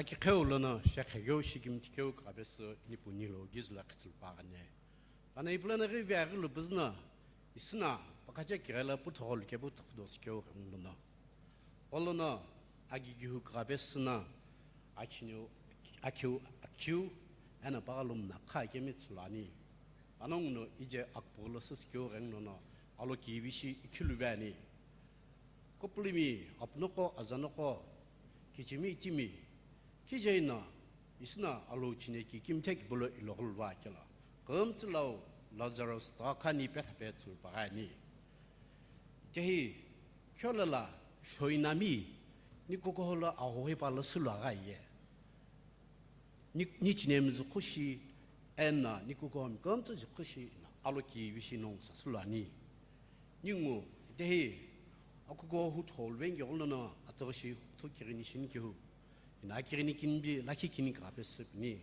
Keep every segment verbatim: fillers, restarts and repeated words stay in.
Akiqheu lono shekhe keu shikimthi keu kagabesü Nipu nilo gizula khitulu paghane. Pana ipulana ghi vea ghi lupuzuna, isuna pakacha kighela puthogho lukepu thukhudosu keu ghengulono. Olono agigihu kagabesuna, achineu, akeu, akchiu, ena paghalumna kha kemi tsulani. Panonguno ije akpughulo süsü keu ghengulono, alo kivishi ikhilu veani. Kupulumi, apnoko, azanoko, kichimi itimi, kijaina, isuna alo chineki kimthe kipulo iloghulu va kela. Kümtsülau Lazarus tagha khani pethape tsulu paghani. Tehi, kholala, shoinami, ni kukuholo ahohipa lo sulu agha ye. Ni, ni chinemizu khushi, ena ni kukuhomi kümtsüji khushi, ena alo kivishi nongu sasulu ani. Ningu, tehi, akukuho hu tholu vengeghulono ataghishi hu kighini shini kihu. Ina akighini kinidi lakhi kini kagapesü pini.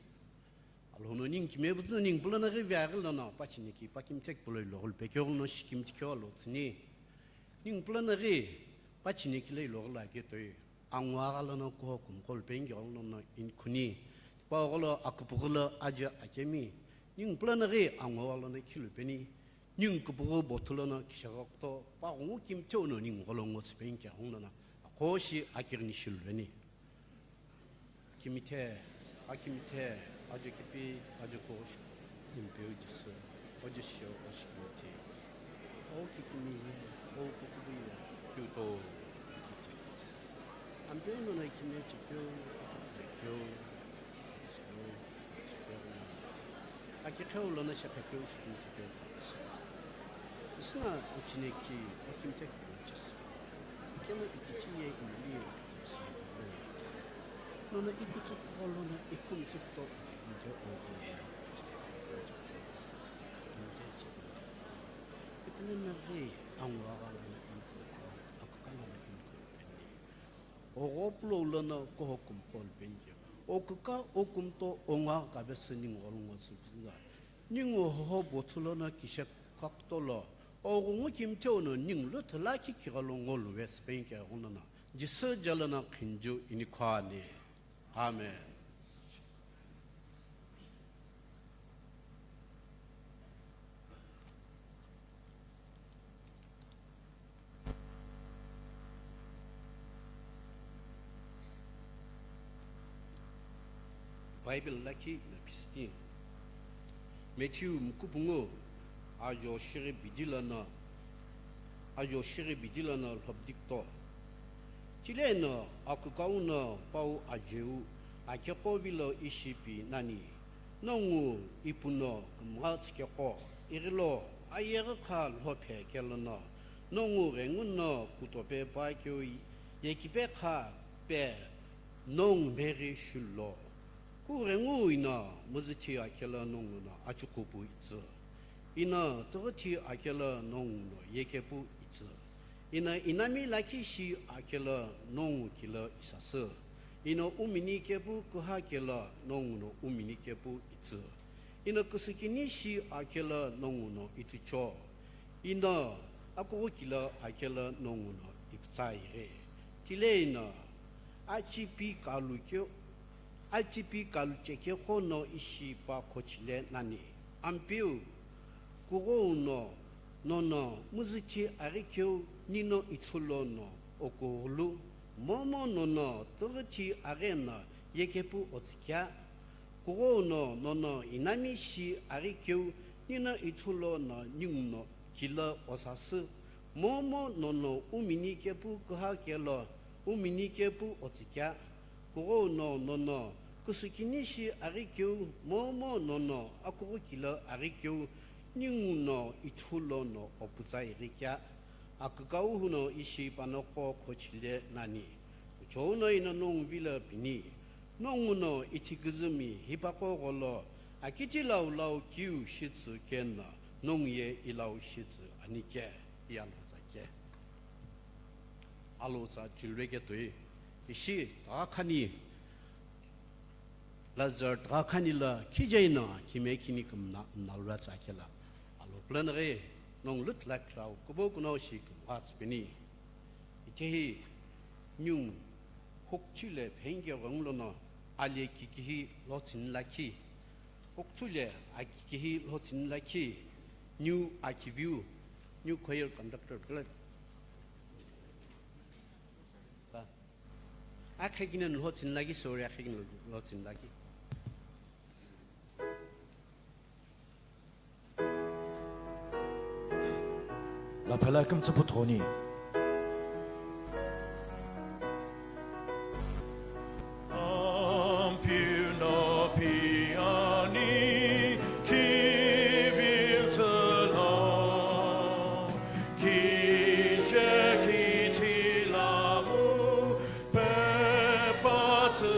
Alono ningu kimebuzu ningu pulana ghi vea ghi lono, pachineki pakimthe kipulo iloghulu pekeghulono shikimthi keu alo tsüni. Ningu pulana ghi pachineki lo iloghulu aketoi. Anguagha lono kuho kumqo lupengeghulono inikhuni. Tipau gholo akupughulo aja akemi. Ningu pulana ghi anguagha lono khilupeni. Ningu kupughu bothu lono kishaghokto. Paghungu kimtheuno ningu gholo ngotsupengeghulono. Akhoshi akighini shiluveni. Kimithe, akimithe, aja kipi, aja kosh, Ampeu Jisü, oja sheo, oshikimthi. O kikimiye, o kukubuye, kiuto, kiche. Ampeu nono ikimiye chikeu, chikeu, chikeu, chikeu. Akiqheu lono shekhe keu shikimthi keu. Isuna uchineki, okimthe keu chesü. Ikemu ikichiye imliye ikithusi. Nono ikutsu kolo no ikumtsu kto ikimthe o. Ipulana ghi anguagha lono inikhulu, akuka lono inikhulu peni. Ogho pulo lono kuho kumqo lupeni. Okuka okumto onguagha kagapesü ningu gholo ngotsupuzuna. Ningu hoho bothu lono kishe kakutolo, oghungu kimtheuno ningu luthu lakhi kigholo ngolu vesüpengeghulono, Jisü jalono khinju inikhwani. Amen. Bible lakhi ina pisini. Matthew mukupungu ajo shighi bidi lono, ajo shighi bidi lono lhobdikto. Chileno akukau no pau ajeu akeqo vilo ishi pi nani. Nongu ipuno kümgha tsükeko, ighilo ayeghi kha lhophe kelono, nongu ghengu no kutope puakeu yekipe kha pe nongu meghi shulu lo. Kughengu ino müzüthi akelo nonguno achuqhupu itsü. Ino tsüghüthi akelo nonguno yekepu itsü. Ino inami lakhi shi akelo nongu kilo isasü. Ino umini kepu kuha kelo nonguno umini kepu itsü. Ino küsükini shi akelo nonguno itsücho. Ino akughu kilo akelo nonguno ipütsa ighi. Tile ino achipi kalu keu, achipi kalu chekegho no ishi pa khochile nani. Ampeu, kughou no nono müzüthi aghi keu nino ithulu no okughulu, momu nono tüghüthi aghi no yekepu otsükea. Kughou no nono inami shi aghi keu nino ithulu no ninguno kilo osasü, momu nono umini kepu kuha kelo umini kepu otsükea. Kughou no nono küsükini shi aghi keu, momu nono akughu kilo aghi keu, ninguno ithulu no opütsa ighi kea. Akükau huno ishi panoqo khochile nani. Kuchou no ino nongu vilo pini. Nonguno ithiküzümi hipaqo gholo akiti lau lau kiu shitsü keno nongu ye ilau shitsü ani ke, iyalotsa ke. Alotsa chilve ketoi, ishi tagha khani, Lazar tagha khani lo khijaina kime kini kümna mnalura tsa kela. Alo plan ghi nongu lutla khrau kubo kuno shi kümgha tsüpeni. Itehi ningu hukchile phenge ghengulono Ali kikihi lhotsüni lakhi. Okuthu le akikihi lhotsüni lakhi. New akiviu, new choir conductor pila. Akhekina lhotsüni lakhi, sorry, akhekina lhotsüni lakhi. Laphela kümtsü puthoni. Ampiu no piani kiviltsülo, kiche kitilamu pepatsülo.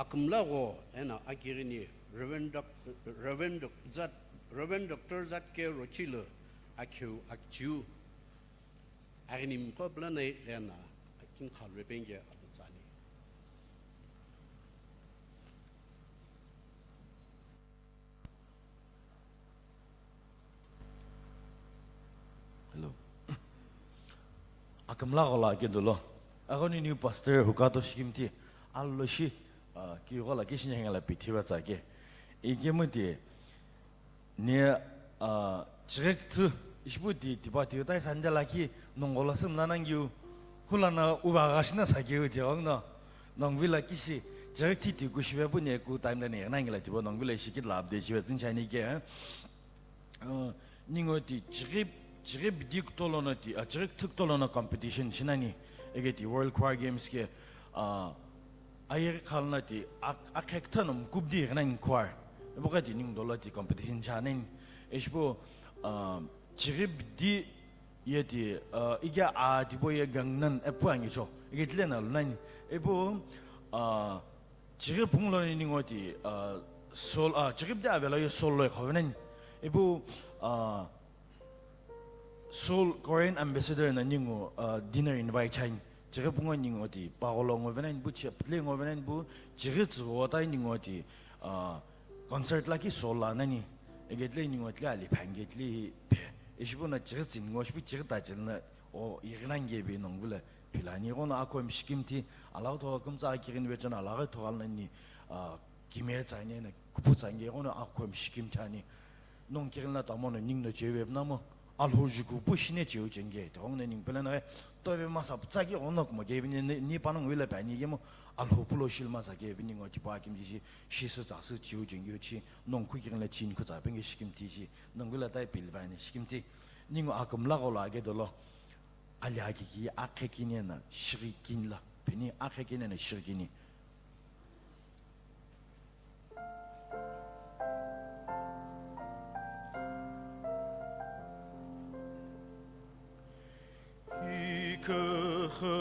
Akümla gho eno akighini Reverend Doc-, Reverend Doc-, Zat-, Reverend Doctor Zat K Rochilo akhiu akichiu. Aghini mqo püla nai ghena akin kha rüpenge aputsani. Hello. Akümla ghola akedulo. Aghoni new pastor Hukato Shikimthi allo shi, ah, ki ghola kishi nyangela pithiva tsake. Ikemuti Ne, ah, chighi küthü, ishi pu ti, tipa ti utai Sunday lakhi nongu lo sümla nangeu, hulana uva gha shina sakeu tighenguno, nongu vilo kishi, chighi küthü ti kushive pu ne ku time la ne nangi la tipau nongu vilo ishi kiti la update shive tsüni shani ke, ah, ningu ti chighi Chighi bidi kutomo lono ti, ah, chighi küthü kutomo lono competition shi nani, ike ti World Choir Games ke, ah, ayeghi khalona ti, ak-, akhe küthü no mkubdi ighinani choir. Ipu ghi ti ningu dolo ti competition shi nani. Ishi pu, ah, chighi bidi ye ti, ah, ike a tipau ye gangnan ipu angicho. Ike tile na lunani. Ipu, ah, chighi phungu lono ningu ti, ah, sol, ah, chighi bidi avelo ye sol lo ikhovenani. Ipu, ah, Seoul Korean Ambassador na ningu, uh, dinner invite chani. Chighi pungu ningu ti pagholo ngovenani pu, chi-, pütüle ngovenani pu, chighi tsüghota ningu ti, uh, concert lakhi Seoul lo nani. Ike tile ningu tile ali phange tile phe. Ishi pu na chighi tsüni ngo shi pu chighi ta chilna o ighinani kepi nongu la philani ighono akhomi shikimthi alaghi thogha kümtsa akighini vechana alaghi thogha nani, uh, kime tsani na kupu tsange ighono akhomi shikimthi ani. Nongu kighini la tamo no ningu no chewe pnamo, Alhou juku pu shine cheu chenge, tighengu no ningu pele no, eh, tobe masa pütsa ke ono kumo ke ni, ni, ni panongu ila pe ani kemo, Alhou pulo shil masa ke ningu tipa kimji shi, shi sü tsa sü cheu chenge chi, nongu kighini la chin kutsa penge shikimthi shi, nongu la tai pilvani shikimthi, ningu akümla golo age dolo, ali agi ki akhe kini na, shighi kini la, peni akhe kini na, shighi kini. Iküxü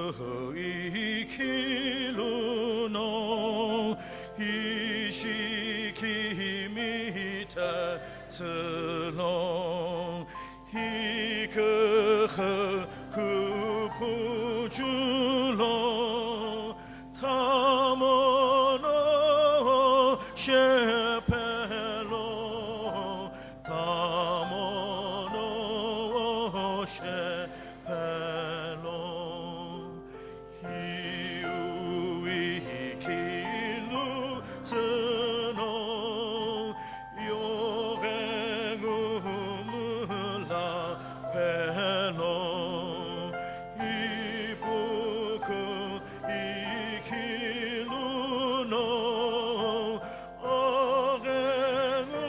ikhiluno, ishikimi tetsülo, iküxü küpüchülo, tamo no shepelo, tamo no shepelo. Hiu ikhilu tsüno, yoghengu mula pelo, ipuku ikhiluno, oghengu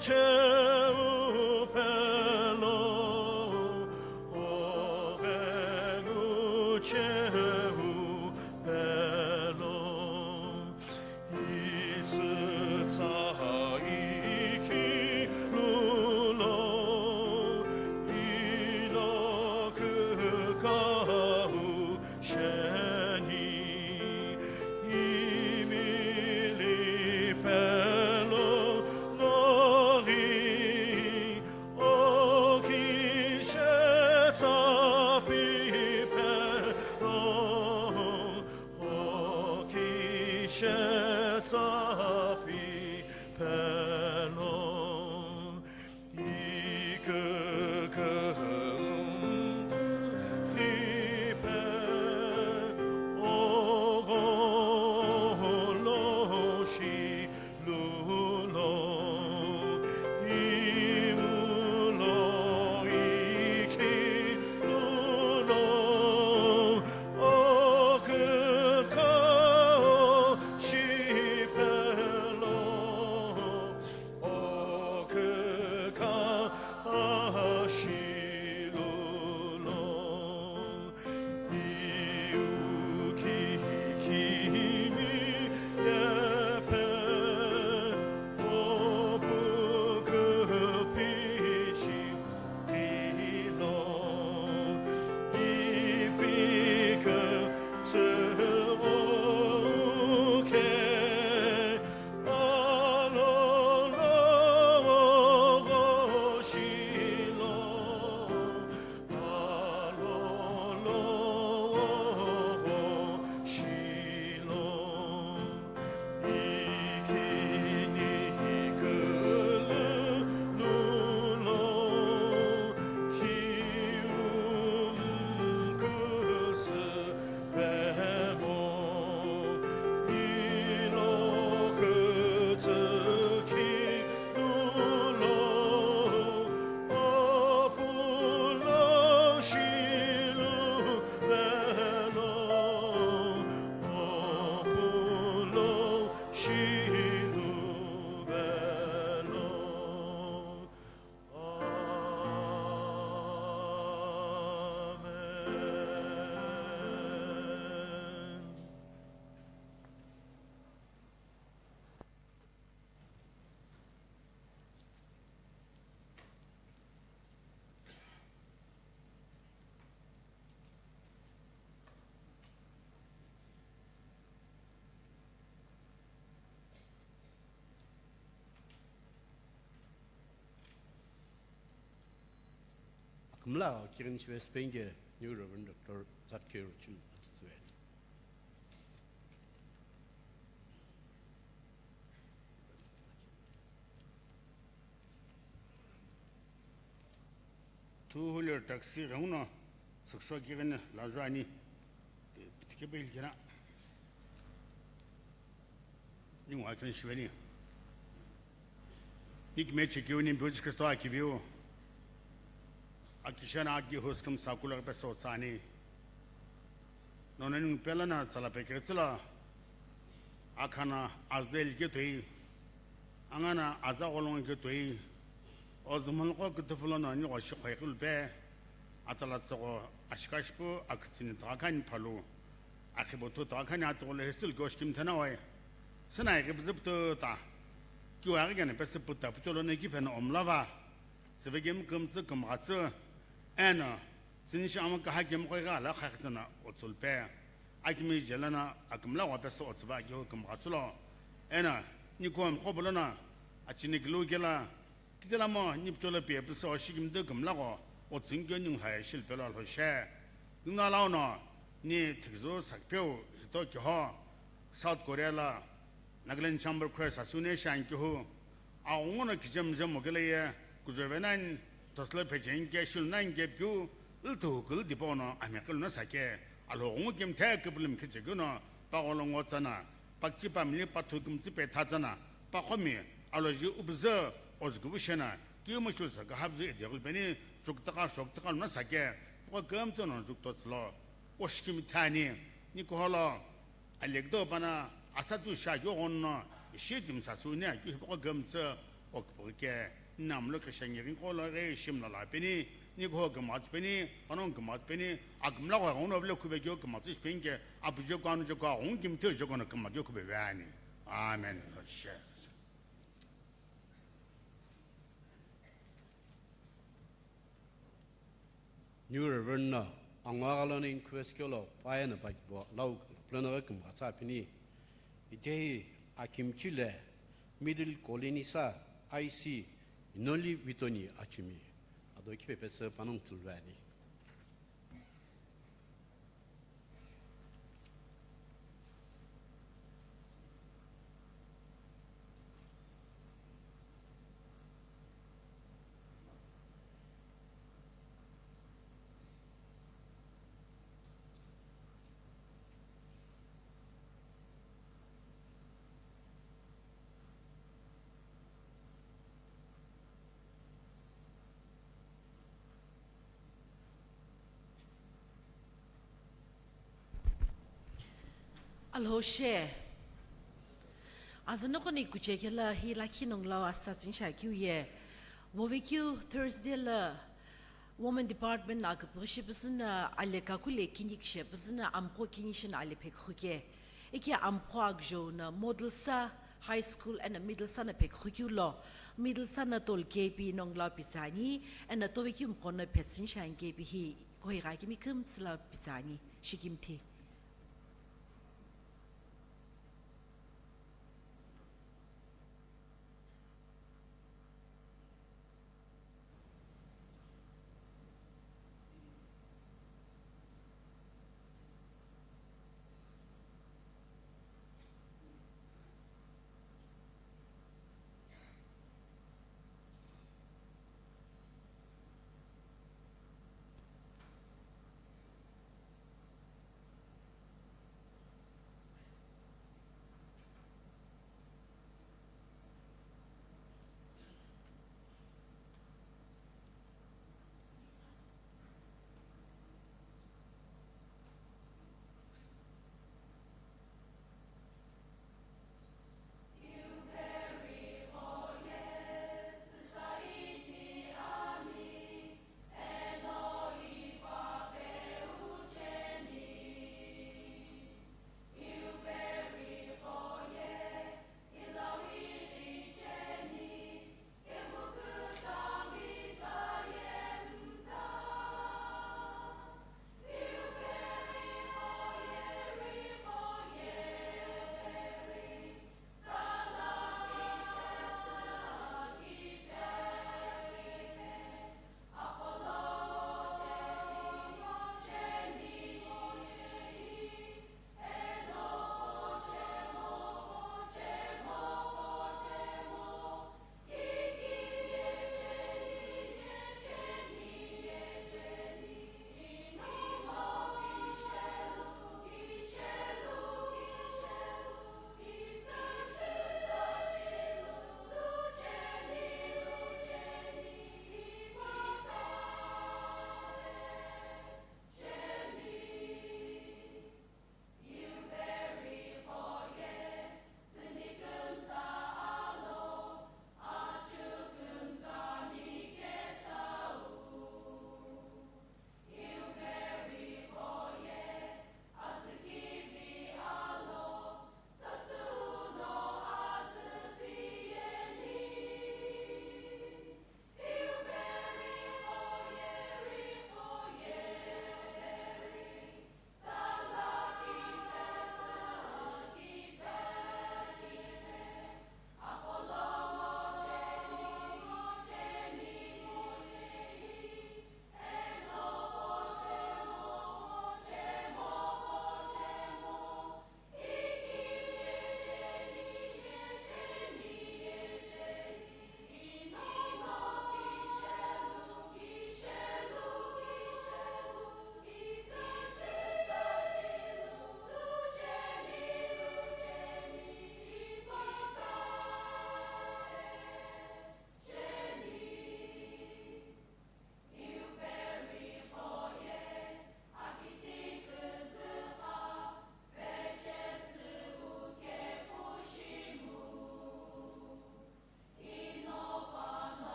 cheu pelo, oghengu cheu pelo. Isütsa ikhilulo, ilo kükau sheni, imili pelo, noghi Mla kirin chives penge New Reverend Doctor Zatkeu Ruchim Tsüveni. Two wheeler taxi ghenguno sükshua kighini lajuani. Pitike pe ilkena. Ningu akini shiveni. Nikime chekiu ni Jisü Kristo akiviu. Akishena akihu skim sakula peso tsani. Nono ningu pela na tsala peketsila. Akhana azdel ketoi. Angana aza golong ketoi. Ozumul ko kutufulo no ni goshi khoikulpe. Atsala tsoko ashikashpu akitsini trakani phalu. Akhibo tu trakani atugule hisil gosh kim thana wai. Sina ikibzip tu ta. Kiwa agigene pesi puta pucholo ne kipena omlava. Tsivegim kumtsu kumgatsu. Eno, tsinishi ama kaha kim khoiga la khakhitsana otsulpe. Akimi jelana akimla wa pesi otsiva agiho kumgatsulo. Eno, nikom khobolona. Achini kilu kela. Kitilamo nipcholo pie püsü oshikimde kümlako otsünkyo ningu haye shilpelo alhoshe. Nuna launo ni thikzu sakpeu hito kiho South Korea la Nagaland Chamber Cross asune shankihu. Aghungu no kijem jem okele ye kujovenan toslo phejenke shulnan kepkiu lthu kul dipono amekiluna sake. Alhoghungu kimthe kipulum khichekeuno pagholongo tsana. Pakchi pamili pathu kümtsü pe thatsana, pakhomi aloji ubzü ozgüvü shena, kiumo shulsa kahabzü edeghulpeni, zuktaka shoktaka luna sake, poko kümtsü no zuktotsülo, oshikimi thani, nikuholo, alekdo pana, asatsu sha yogonno, ishi timsa suni, kiu poko kümtsü, okpogike, namlo keshangi rinko lo ghe shimla lapeni, nikuho kümtsü peni, panong kümtsü peni, akümla ko ghono vle kuvekyo kümtsü penke, Apu joko anu joko aghungu kimthe joko no kümagyo kubeveani. Amen. New Reverend no angwa galo no inquest kelo paye no pakibo lau plana ga kümgatsa pini. Itehi akimchi le Middle Colony sa I C Inoli Vitoni achimi. Ado kipepe se panong tsulvani. Alhoshe. Azanoko ni kuchekela hi lakhi nonglau asta zinsha kiu ye. Vovekeu Thursday la Women Department na aküpüghi shi püzü na ale kakule kini kishe püzü na amqo kini shi na ale phekhuke. Iki amqo akjou na Model Sa High School ena Middle Sa na phekhukiu lo. Middle Sa na tol K P nonglau pitsani, ena tovekeu mqo na phetsin shan K P hi kohi gha kimi kümtsü la pitsani, shikimthi.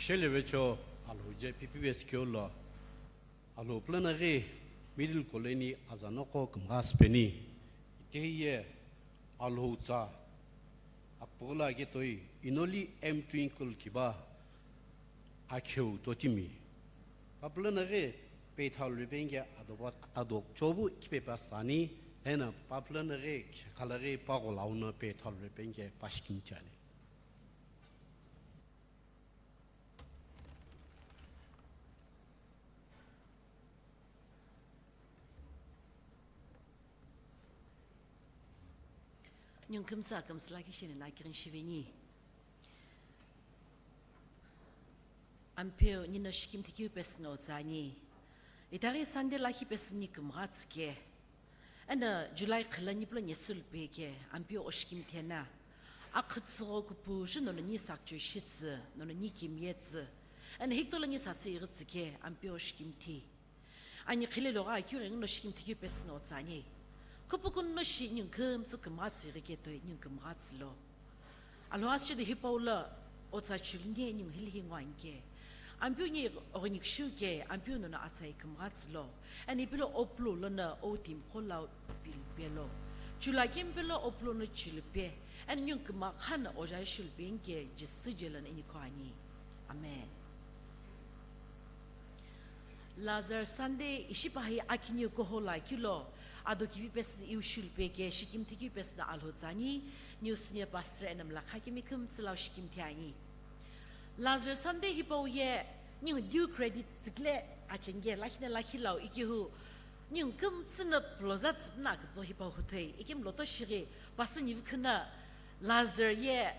Shelevecho Alhou je P P S keu lo Alhou pulana ghi middle colony azanoqo kümgha süpeni. Itehi ye Alhou tsa apugula ketoi inoli M twinkle kiba akheu totimi. Papulana ghi peithalu penge adobo adok chobu kipepa sani ena papulana ghi khala ghi pagola una peithalu penge pashikimtiani. Ningu kümtsü akümsü lakhi sheni na kirin shiveni. Ampeu nino shikimthi keu pesü no tsani. Itaghi Sunday lakhi pesü ni kümgha tsüke. Eno July khila ni pulo nyesü lupeke, Ampeu oshikimthi na. Akhütsügho kupuju nono ni sakcho shitsü, nono ni kimyetsü. Eno hiktola ni sasü ighi tsüke, Ampeu oshikimthi. Ani khilelo gha akeu ghenguno shikimthi keu pesü no tsani. Kupukuno shi ningu kümtsü kümgha tsüghi ketoi ningu kümgha tsülo. Alhou asüchedo hipau lo otsa chuluni ningu hilihi ngo anke. Ampeu ni oghinikishu ke, Ampeu nono atsa ikümgha tsülo. Ani pilo opulu lono otimi qo lau pilipelo. Chula kempelo opulu no chilipe. Ani ningu kümakha no oja shulupeni ke Jisü je lono inikho ani. Amen. Lazar Sunday ishi pahi akiniu kuhou lo akeu lo, ado kivi pesü iu shulupeke, shikimthi kivi pesü Alhou tsani, niu senior pastor eno mlakha kemi kümtsü lau shikimthi ani. Lazar Sunday hipau ye, ningu due credit tsükle achenge, lakhi na lakhi lau ikehu, ningu kümtsü no puloza tsüpüna küpo hipau hutoi, ikem loto shighi, pasü nivu khina Lazar ye,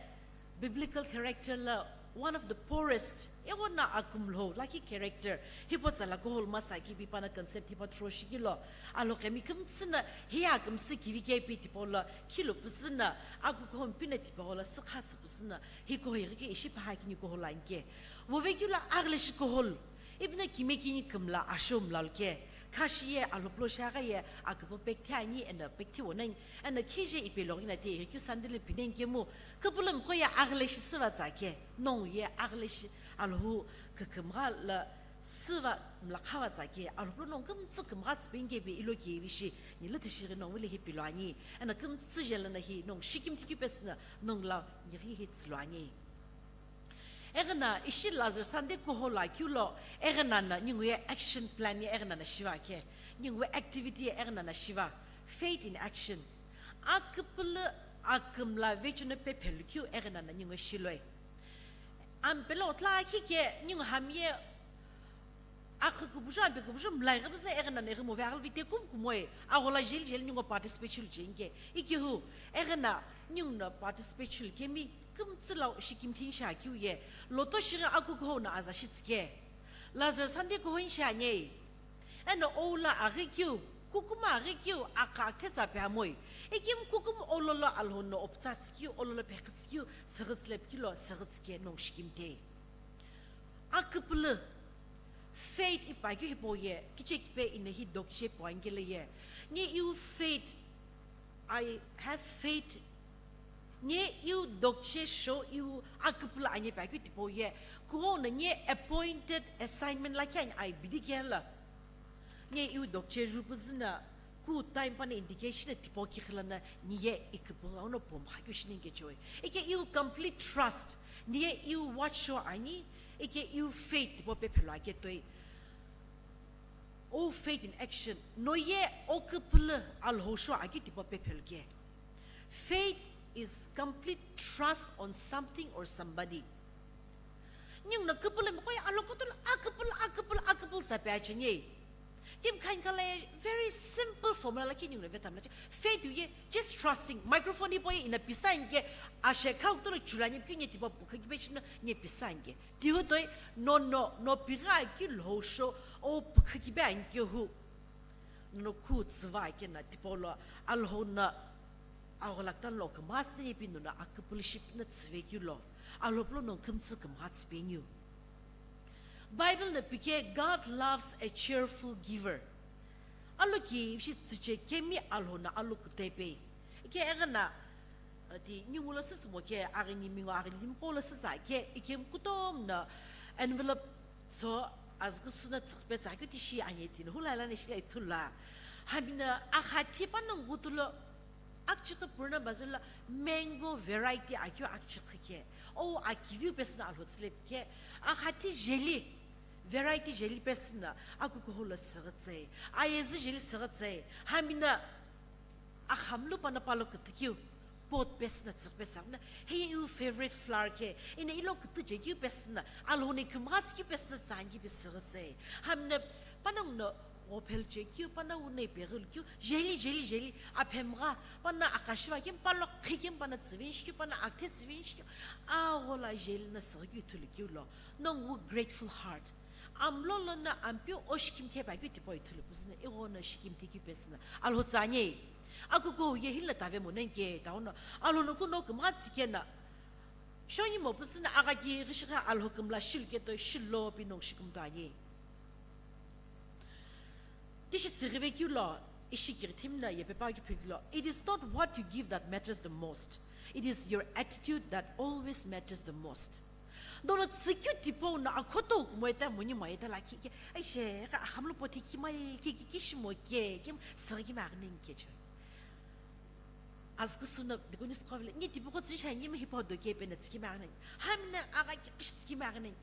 biblical character lo one of the poorest, eghono akumlhou lakhi character, hipau tsala kuhou lo masa kivi pana concept hipau thro shikilo, Alhou kemi kümtsü no hiye akümsü kivi kepi tipau lo, khilo püsü no, akukuhou mpino tipau lo, sükha tsü püsü no, hiko highi ke ishi paha kini kuhou lo anke. Vovekeu lo aghile shi kuhou lo, ipi no kime kini kümla asho mlalu ke, khashi ye Alhou pulo shi agha ye, aküpo pekthi ani, eno pekthi wonani, Eno khije ipe loghi na ti ighi keu Sunday lo pinen kemu, küpülümiqo ye aghile shi süva tsa ke, nongu ye aghile shi Alhou kükümgha lo süva mlakha va tsa ke, Alhou pulo nongu kümtsü kümgha tsüpeni kepi ilo kevi shi, nilo tishighi nongu vile hi pilo ani, eno kümtsü je lono hi nongu shikimthi keu pesü no nongu lau nighi hi tsülo ani. Eghono ishi Lazar Sunday kuhou lo akeu lo, eghono no ningu ye action plan ye eghono no shiva ke, ningu activity ye eghono no shiva, faith in action. Aküpülü akümla vechuno pephelu keu eghono no ningu shiloi. Ampelo otla akhi ke ningu hami ye Akhü kubuju, ampe kubuju, mlai ghi püzü eghono no eghi movie aghili vite kum kumoi, aghola jeli jeli ningu participate shulu jenge. Ikehu, eghono ningu no participate shulu kemi, kümtsü lau shikimthi ni shi akeu ye, loto shighi akukuhou no aza shitsüke. Lazar Sunday kuhou ni shi ani. Eno oula aghi keu, kukuma aghi keu, akha akthe tsa pe amoi. Ikem kukum ololo Alhou no optsa tsükeu, ololo pekhi tsükeu, süghütsü lepikilo, süghütsüke nongu shikimthi. Aküpülü. Faith ipi akeu hipau ye, kichekipe ino hi dokche puani kelo ye. Nge iu faith, I have faith. Nge iu dokche sho iu aküpülü ani ipi akeu tipau ye. Kuhou no nge appointed assignment lakhi ani ai bidi kelo. Nge iu dokche ju püzü no, ku time pano indication tipau kighila no, niye iküpügha uno pomkha keu shi ningu kechoi. Ike iu complete trust, niye iu watch sho ani, ike iu faith tipau pephelu aketoi. O faith in action, no ye o küpülü Alhou sho akeu tipau pephelu ke. Faith is complete trust on something or somebody. Ningu no küpülümiqo ye alokoto lo aküpülü, aküpülü, aküpülü tsa pe acheni. Timi khani khala ye very simple formula lakhi ningu no veta mlache. Faith ye just trusting. Microphone hipau ye ino pisa anke, ashe khau kutono chulani keu nge tipau pukha kipe chino nge pisa anke. Tihu toi, no, no, no pigha ki lhou sho, o pukha kipe anke hu. No khu tsüva kena tipau lo Alhou no aghola kutalo kümase ipi nono aküpülü shipi no tsüvekeu lo, Alhou pulo nongu kümtsü kümgha tsüpeniu. Bible no pike, God loves a cheerful giver. Alokivishi tsüche kemi Alhou no alokutepei. Ike eghono, ati ningu lo süsü mo ke, aghi ni mingu aghi limiqo lo süsü ake, ikem kutomo no, Envelope so azüküsü no tsüqhüpe tsakeu tishi ani tino hula lani shila ithulu la. Hamino akhathi panongu tulo akchikhi Purana Bazar lo mango variety akeu akchikhi ke. O akiviu pesü no Alhou tsülepi ke. Akhathi jeli variety jeli pesü no akukuhou lo süghütsei. Ayezü jeli süghütsei. Hamino axamlu pano palo kütükeu pot pesü no tsüqhüpe sa. Na, heyi iu favorite flower ke, ino ilo kütü jekeu pesü no, Alhou no kümgha tsükeu pesü no tsangi pi süghütsei. Hamino panongu no ghophelu chekeu, panongu no ipeghulu keu, jeli, jeli, jeli, aphemgha, pano akashiva kemu, palo qhi kemu, pano tsüveni shikeu, pano akthe tsüveni shikeu, aghola jeli no süghükeu ithulu keu lo, nongu grateful heart. Amlo lono Ampeu o shikimthi pi akeu tipau ithulu püzü no ighono shikimthi keu pesü no Alhou tsü ani. Akukuhou ye hila tave mono ke, taono Alhou no kuno kümgha tsükeno. Shonyi mo püzü no aghaki ghishigha Alhou kümla shilu keto shilo pi nongu shikimthi ani. Tishi tsüghive keu lo, ishi kirithimi no yepe pa keu phikilo. It is not what you give that matters the most. It is your attitude that always matters the most. Dono tsükeu tipau no akhoto kumo eta moni mo eta lakhi ke, aishe, ka axamlu pothi ki mai ke, ki, ki shimo ke, ki sigi ki magnen ke cho. Azüküsü no dikuni skhovile, nge tipau ko tsüsha nge mi hipau do ke pena tsiki magnen. Hamino aga ki kish tsiki magnen.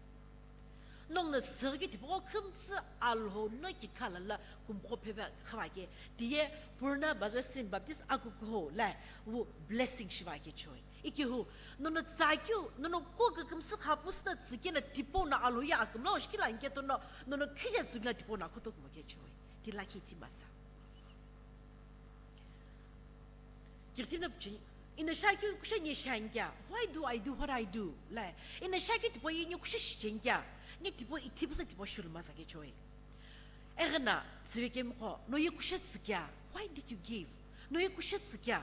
Nongu no süghükeu tipau ko kümtsü Alhou no kikhala la kumqo pheve khava ke. Tiye Purana Bazar Stream Baptist akukuhou la wu blessing shiva ke choi. Ikehu, nono tsakeu, nono ko kükümsü kha püsü no tsükeno tipau no Alhou ye akümla oshikilo ani keto no, nono khije tsükula tipau no akhoto kumo ke choi. Ti lakhi ti masa. Kirithimi no pichini, ino shakeu kusho nge shi ani kea? Why do I do what I do? La, ino shakeu tipau ye nge kusho shicheni kea? Nge tipau ithi püsü no tipau shilu masa ke choi. Eghi no, tsüve kemu qo, no ye kusho tsü kea? Why did you give? No ye kusho tsü kea?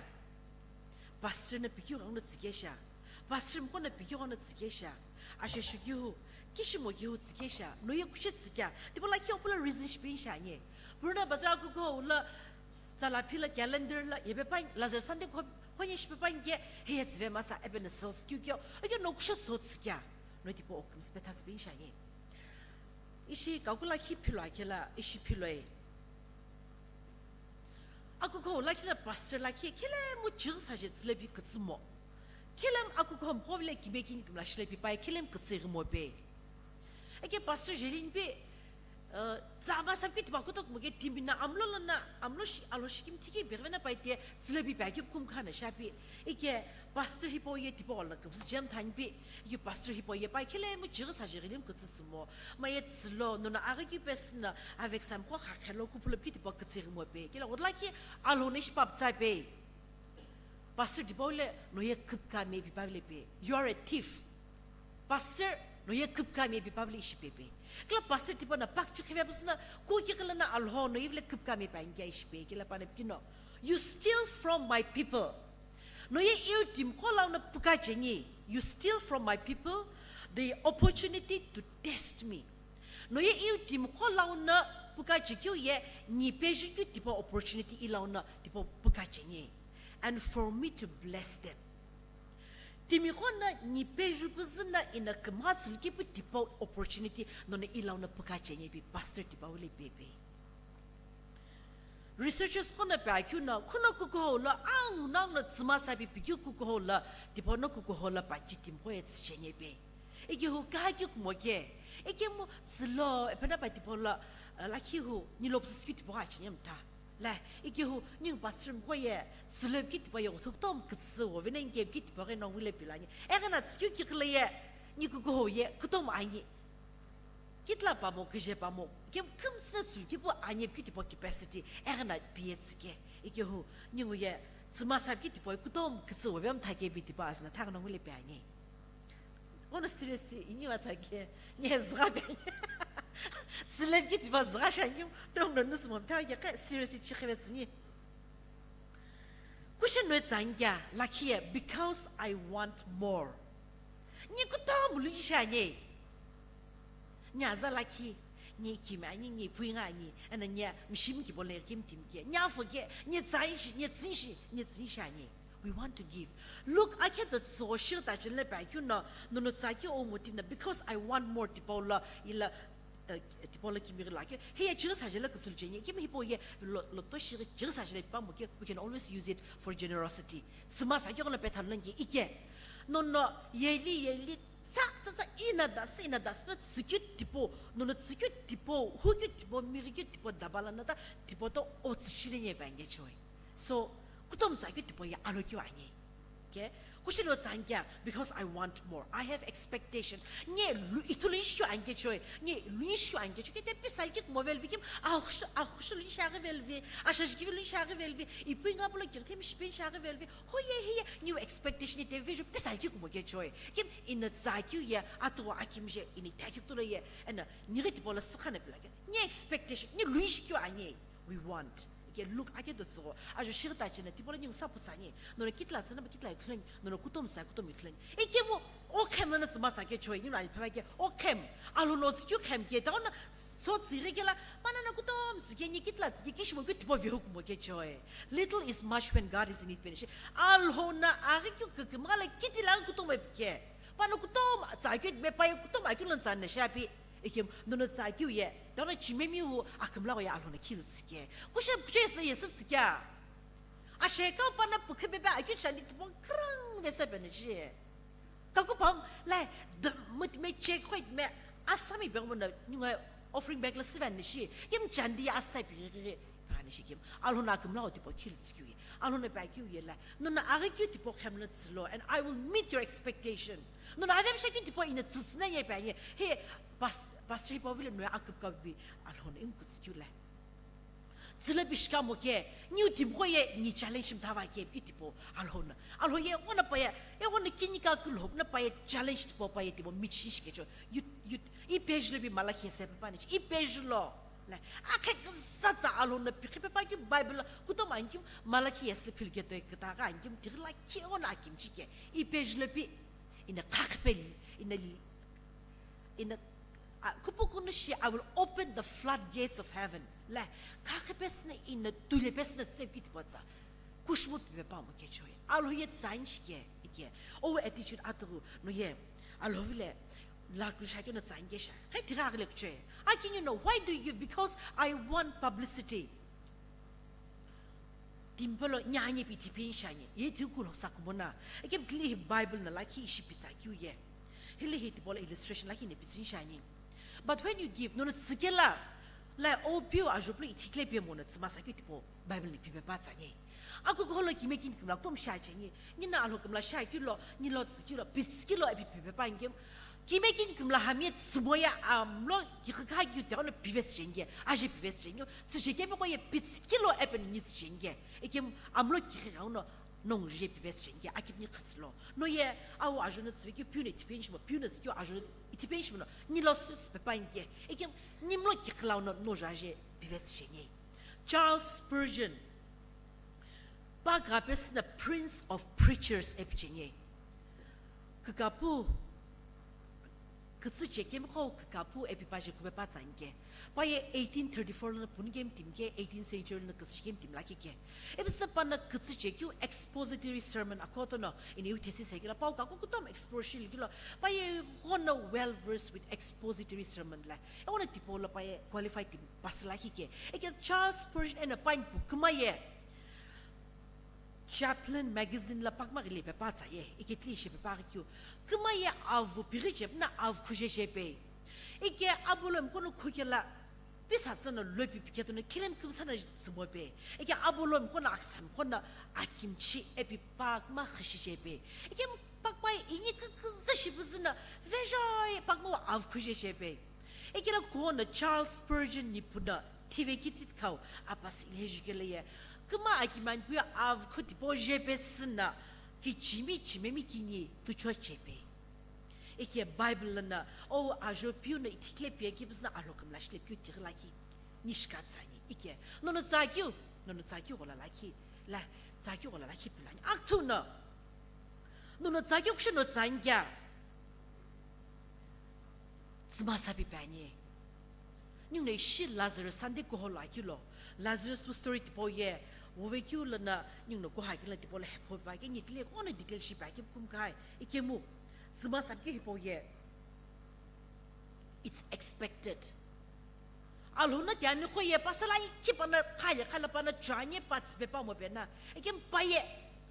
Pastor no pikeu ghenguno tsü kesha? Pastor mqo no pikeu ghenguno tsü kesha? Asheshu keu, kishimo keu tsü kesha? No ye kusho tsü kea? Tipau lakhi opula reason shipeni shi ani? Purana Bazar akukuhou lo, tsala philo calendar lo, yepe pa, Lazarus Sunday ko, konye shipe pa nge, heye tsüve masa, ebe no sales keu keu, oke no kusho so tsü kea? No tipau okümsü petha tsüpeni shi ani? Ishi kakula khi philo akela ishi philoi. Akukuhou lakhi lo pastor lakhi, khilemu chighi saje tsülepi kütsü mo. Khilemu akukuhou mqovile kime kini kümla shilepi pai, khilemu kütsü ighi mo pe. Eke pastor jelin pe, uh, tsama sapki tipau kutok mo ke timi no amlo lono, amlo shi, Alhou shikimthi ki begvena pai te, tsülepi pai ki kum khana shapi. Eke pastor hipau ye tipau lo kümsü jem thanpi. Yu pastor hipau ye pai khilemu chighi saje ghilimu kütsü tsü mo. Ma ye tsülo, nono aghaki pesü no, aveksa mqo khakhelo kuphulo pi tipau kütsü ighi mo pe. Kila ghodla ki Alhou no ishi pap tsai pe. Pastor tipau le no ye küpka me pi pavile pe. You are a thief. Pastor no ye küpka me pi pavile ishi pe pe. Kila pastor tipau no pak chikhive püsü no, ku ki kila no Alhou no ivile küpka me pi ani kea ishi pe. Kila pano pino. You steal from my people. No ye iu timiqo lau no puka cheni, you steal from my people the opportunity to test me. No ye iu timiqo lau no puka chekeu ye, ni peju keu tipau opportunity i lau no tipau puka cheni. And for me to bless them. Timiqo no ni peju püzü no ino kümgha tsülki pu tipau opportunity nono i lau no puka cheni pi pastor tipau le pepe. Researchers qo no pi akeu no, khuno kukuhou lo, angu no angu no tsüma sapi pikeu kukuhou lo, tipau no kukuhou lo pachi timiqo ye tsücheni pe. Ikehu kahaki kumo ke, ikemu tsülo, epena pa tipau lo, eh, lakhi hu, nilo püsü sikeu tipau acheni mtha. La, ikehu, ningu pastor mqo ye, tsülo pi tipau ye, uthu kutomo kütsü, ovena nge pi tipau ghi no wile pilani. Eghi no tsükeu kiqi lo ye, ni kukuhou ye, kutomo ani. Kitila pamo, kije pamo, kemu kümtsü no tsülki pu ani pi tipau capacity, eghi no pi ye tsüke. Ikehu, ningu ye, tsüma sapi ki tipau kutomo kütsü ovem thake pi tipau azü no thaghi no ngule pi ani. Ono serious ini wa thake, ni zügha pi ani. Tsülepi ki tipau zügha shi ani, nongu no nusü mo thake ke serious chi khive tsüni. Question no tsangia, lakhi ye, because I want more. Ni kutomo lu shi ani. Ni aza lakhi, ni kimi ani, ni pui nga ani, ena ni mshimi ki bole kim tim ke. Ni afo ke, ni tsai shi, ni tsin shi, ni tsin shi ani. We want to give. Luke akhe do tso shir ta chin le pa kyu no, no no tsa ki o motive na, because I want more tipau la, ila, eh, tipau la kimi la ke. He ya chira sa jela kutsul chenye. Kimi hipo ye lo, lo to shir chira sa jela pa mo ke, we can always use it for generosity. Tsima sa ki ko na pe than lan ki ike. No no, yeli, yeli, tsa, tsa, tsa, ina das, ina das, na tsikyu tipo, no no tsikyu tipo, hukyu tipo, mirikyu tipo, dabala na ta, tipo to o tsichile nye ba nge choi. So, kutom tsa kyu tipo ya alo kyu anye. Okay? Kushi lo tsa nge, because I want more. I have expectation. Nye lu, itu lu ishkyu ange choi. Nye lu ishkyu ange choi. Kete pisal kit movel vikim, ah, ah, lu ishari velvi, asha jikivi lu ishari velvi, ipu inga bulo kyo tem shipin shari velvi. Ho ye, he ye, new expectation ite vision, pisal kit mo ke choi. Kim, ina tsa kyu ya, atu akim je, ini ta kyu tulo ye, ena, nire tipo la sikhane pila ke. Nye expectation, nye lu ishkyu anye. We want. Ke Luke ake do tso. Ajo shirta chena, tipo la nyung sa putsa nye. No no kitla tsena, ba kitla ikhleng. No no kutom sa, kutom ikhleng. Ike mo, o khem na tsima sa ke choi, nyung ali phaba ke, o khem. Alo no tsikyu khem ke, ta ona so tsire ke la, pana na kutom tsike, nye kitla tsike, kishimo ke tipo vihu kumo ke choi. Little is much when God is in it, penishi. Alo na, ari kyu ke, ke, mala kitila kutom ke. Pana kutom tsa ke, me pa kutom akyu lan tsa na shapi. Ikim, nono tsa kiu ye, tano chimemi u akimla ya alona kilu tsike. Kusha kuches le yesa tsike. Ashe ka pana pukhe bebe akyu chandi tipo krang vesa bene shi. Ka ku pam, lai, the mut me check quite me, asami beng mo na, nyunga offering bag la sivan ni shi. Yim chandi ya asai pi. Pani shikim. Alhona akimla o tipo kilu tsikiu ye. Alhona pa kiu ye la. Nona agi kiu tipo khemla tsilo, and I will meet your expectation. Nona avem shakin tipo ina tsitsina ye pa ye. He, pas-, pastor hipo vile no akip ka bi. Alhona im kutsikiu la. Tsila bishka mo ke. Niu tipo ye ni challenge mtava ke ki tipo. Alhona. Alho ye ona pa ye. E ona kini ka kulho na pa ye challenge tipo pa ye tipo mitchin shikecho. You, you, I page lo bi Malachi se pa ni. I page lo. La, akhe kizatsa alhona pikhi pepa ki Bible la, kutom ankim Malachi yes le phil keto kata ka ankim tigla ki ona akim chike. I page lo bi ina khakpeli, ina li, ina, a, kupu kunu shi, I will open the floodgates of heaven. La, khakpesne ina tule pesne tsep ki tipotsa. Kushmut pepa mo ke choi. Alho ye tsanchi ke, ike. O attitude atu no ye. Alho vile, la kusha ke no tsanchi sha. Hai tiga le choi. I can, you know, why do you? Because I want publicity. Timpelo nyanye pi tipin shanye. Ye tu kulo sakumona. Ike bili Bible na laki ishi pizza kiu ye. Hili hi tipola illustration laki ne pizin shanye. But when you give, no no tsikela. La o piu ajupli itikle pe mo no tsima sa ki tipo. Bible ni pipe pa tsanye. Aku ko lo kime kin kimla tom sha chanye. Ni na alo kimla sha kilo, ni lo tsi kilo, pits kilo epi pipe pa ngem. Kime kin kimla hamie tsimoya amlo ki kha ki te ono pivet chenge. Aje pivet chenge. Tsi chenge ko ye pits kilo epi ni chenge. Ekim amlo ki kha ono nong je pivet chenge. Akip ni khatslo. No ye au ajo no tsi ki piu ne tipen shimo, piu ne tsi ki ajo tipen shimo no. Ni lo sits pe pa nge. Ekim ni mlo ki khala ono no jaje pivet chenge. Charles Spurgeon, pa kapesna Prince of Preachers epichenge. Kikapu, kitsi chekemi ko kikapu epi paje kupe pa tsange. Pa ye eighteen thirty-four lo pun game team ke, eighteenth century lo kitsi game team laki ke. Episna pana kitsi chekiu expository sermon akoto no, ini u thesis hekila, pa u kaku kutom expository kilo, pa ye hono well versed with expository sermon la. E ona tipo lo pa ye qualified team. Pasila kike. Eke Charles Spurgeon ena pain pu kuma ye. Chaplain magazine la pakma gile pe pa tsa ye. Eke tli she pe pa kyu. Kuma ye avu piri je na avu khuje je pe. Eke abulo mkono khukela. Pisa tsana lopi piketo na kilem kumsana tsimo pe. Eke abulo mkono aksam kona akimchi epi pakma khashi je pe. Eke pakma ini kukza shi buzina. Vejoi pakma avu khuje je pe. Ekela kuhono Charles Spurgeon ni puna thive kititkau apasi ilhejukele ye. Kuma akiman kuya avkhu tipo jepesina kichimi chimemi kini tucho chepe. Eke Bible lana o ajo piu na ithikle pia kibisna alo kamla shle piu tigla ki nishka tsani. Eke nono tsakiu, nono tsakiu gola laki, la tsakiu gola laki pilani. Aktu no. Nono tsakiu kusho no tsangya. Tsümasa pipani. Ningu no ishi Lazarus Sunday kuholo akilo. Lazarus wu story tipau ye. Wovekeu lono ninguno kuhakila tipau lo hephopa keni tile ono detail shipa ke kumkai. Ikemu, tsüma sapikeu hipau ye. It's expected. Alhona tiani khoye pasala iki pana khaya khala pana chanye patsi pe pamo pena. Ikemu paye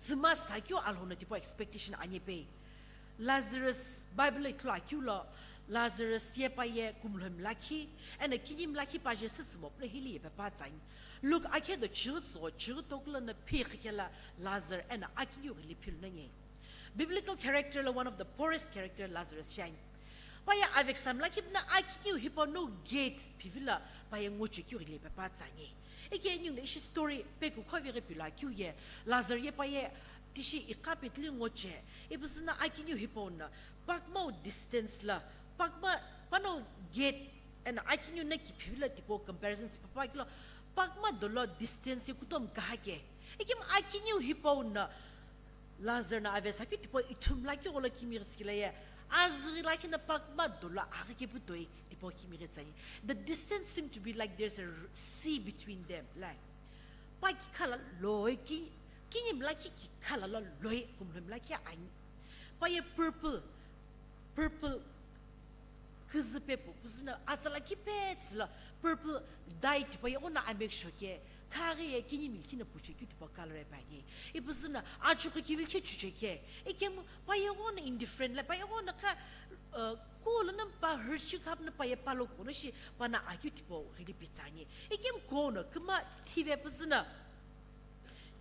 tsüma sakeu Alhona tipau expectation anye pe. Lazarus, Bible ithulu akeu lo, Lazarus ye paye kumlhomi lakhi, eno kinimi lakhi paje sütsümo pule hili ye pepa tsani. Luke akhe do chighi tsügho, chighi tokulo no phikhi kela Lazarus eno akiniu ghili philu nanye. Biblical character lo one of the poorest character Lazarus shani. Paye aveksa milakhi pina akiniu hipau no gate phivilo paye ngochekeu ghili ye pepa tsani. Ike ninguno ishi story peku khovighi pilo akeu ye, Lazarus ye paye tishi iqa petili ngoche, ipüzüno akiniu hipau no, pakmau distance lo, pakma, panau gate, eno akiniu no kiphivilo tipau comparison sipapa kilo, pakma dolo distance ye kutomo kahake. Ikemu akiniu hipau no, Lazarus no avesa keu tipau ithumi lakhi gholo kimighi tsikila ye, azüghi lakhi no pakma dolo aghi kepu toi tipau kimighi tsani. The distance seemed to be like there's a r-, sea between them, like. Pa kikhala loi ki, kinimi lakhi kikhala lo loi kumlhomi lakhi ani. Paye purple, purple, küzü pepu, püzüno atsa lakhi petsü lo purple dye tipau ye ono amekesho ke, khaghi ye kinimi likhi no puchekeu tipau color ye pa ani. Ipüzüno achughu kivi likhi chucheke. Ikemu paye ono indifferent lo, paye ono kha, uh, kulo no pa hurt shi khapno paye palo kuno shi pana akeu tipau ghili pitsani. Ikemu kuno küma thive püzüno,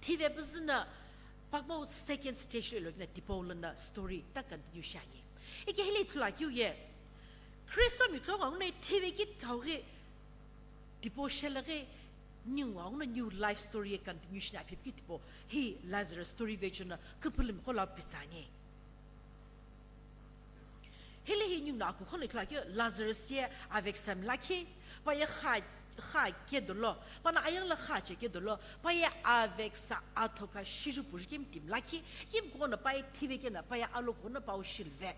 thive püzüno, pakmau second stage lo ilokina tipau lono story ta continue shiani. Ike hili ithulu akeu ye, Kristo mikhe ghenguno ye thive ki khau ghi tipau shelaghi ningu ghenguno new life story ye continue shina aphipikeu tipau hi Lazarus story vechono küphülümi qo lo pitsani. Hili hi ninguno akukhono ithulu akeu Lazarus ye aveksa milakhi, paye kha, kha kedolo, pana ayeghi lo kha che kedolo, paye aveksa athoka shiju puju kemi timi lakhi, kemi kuno paye thive keno, paye alo kuno pau shilve.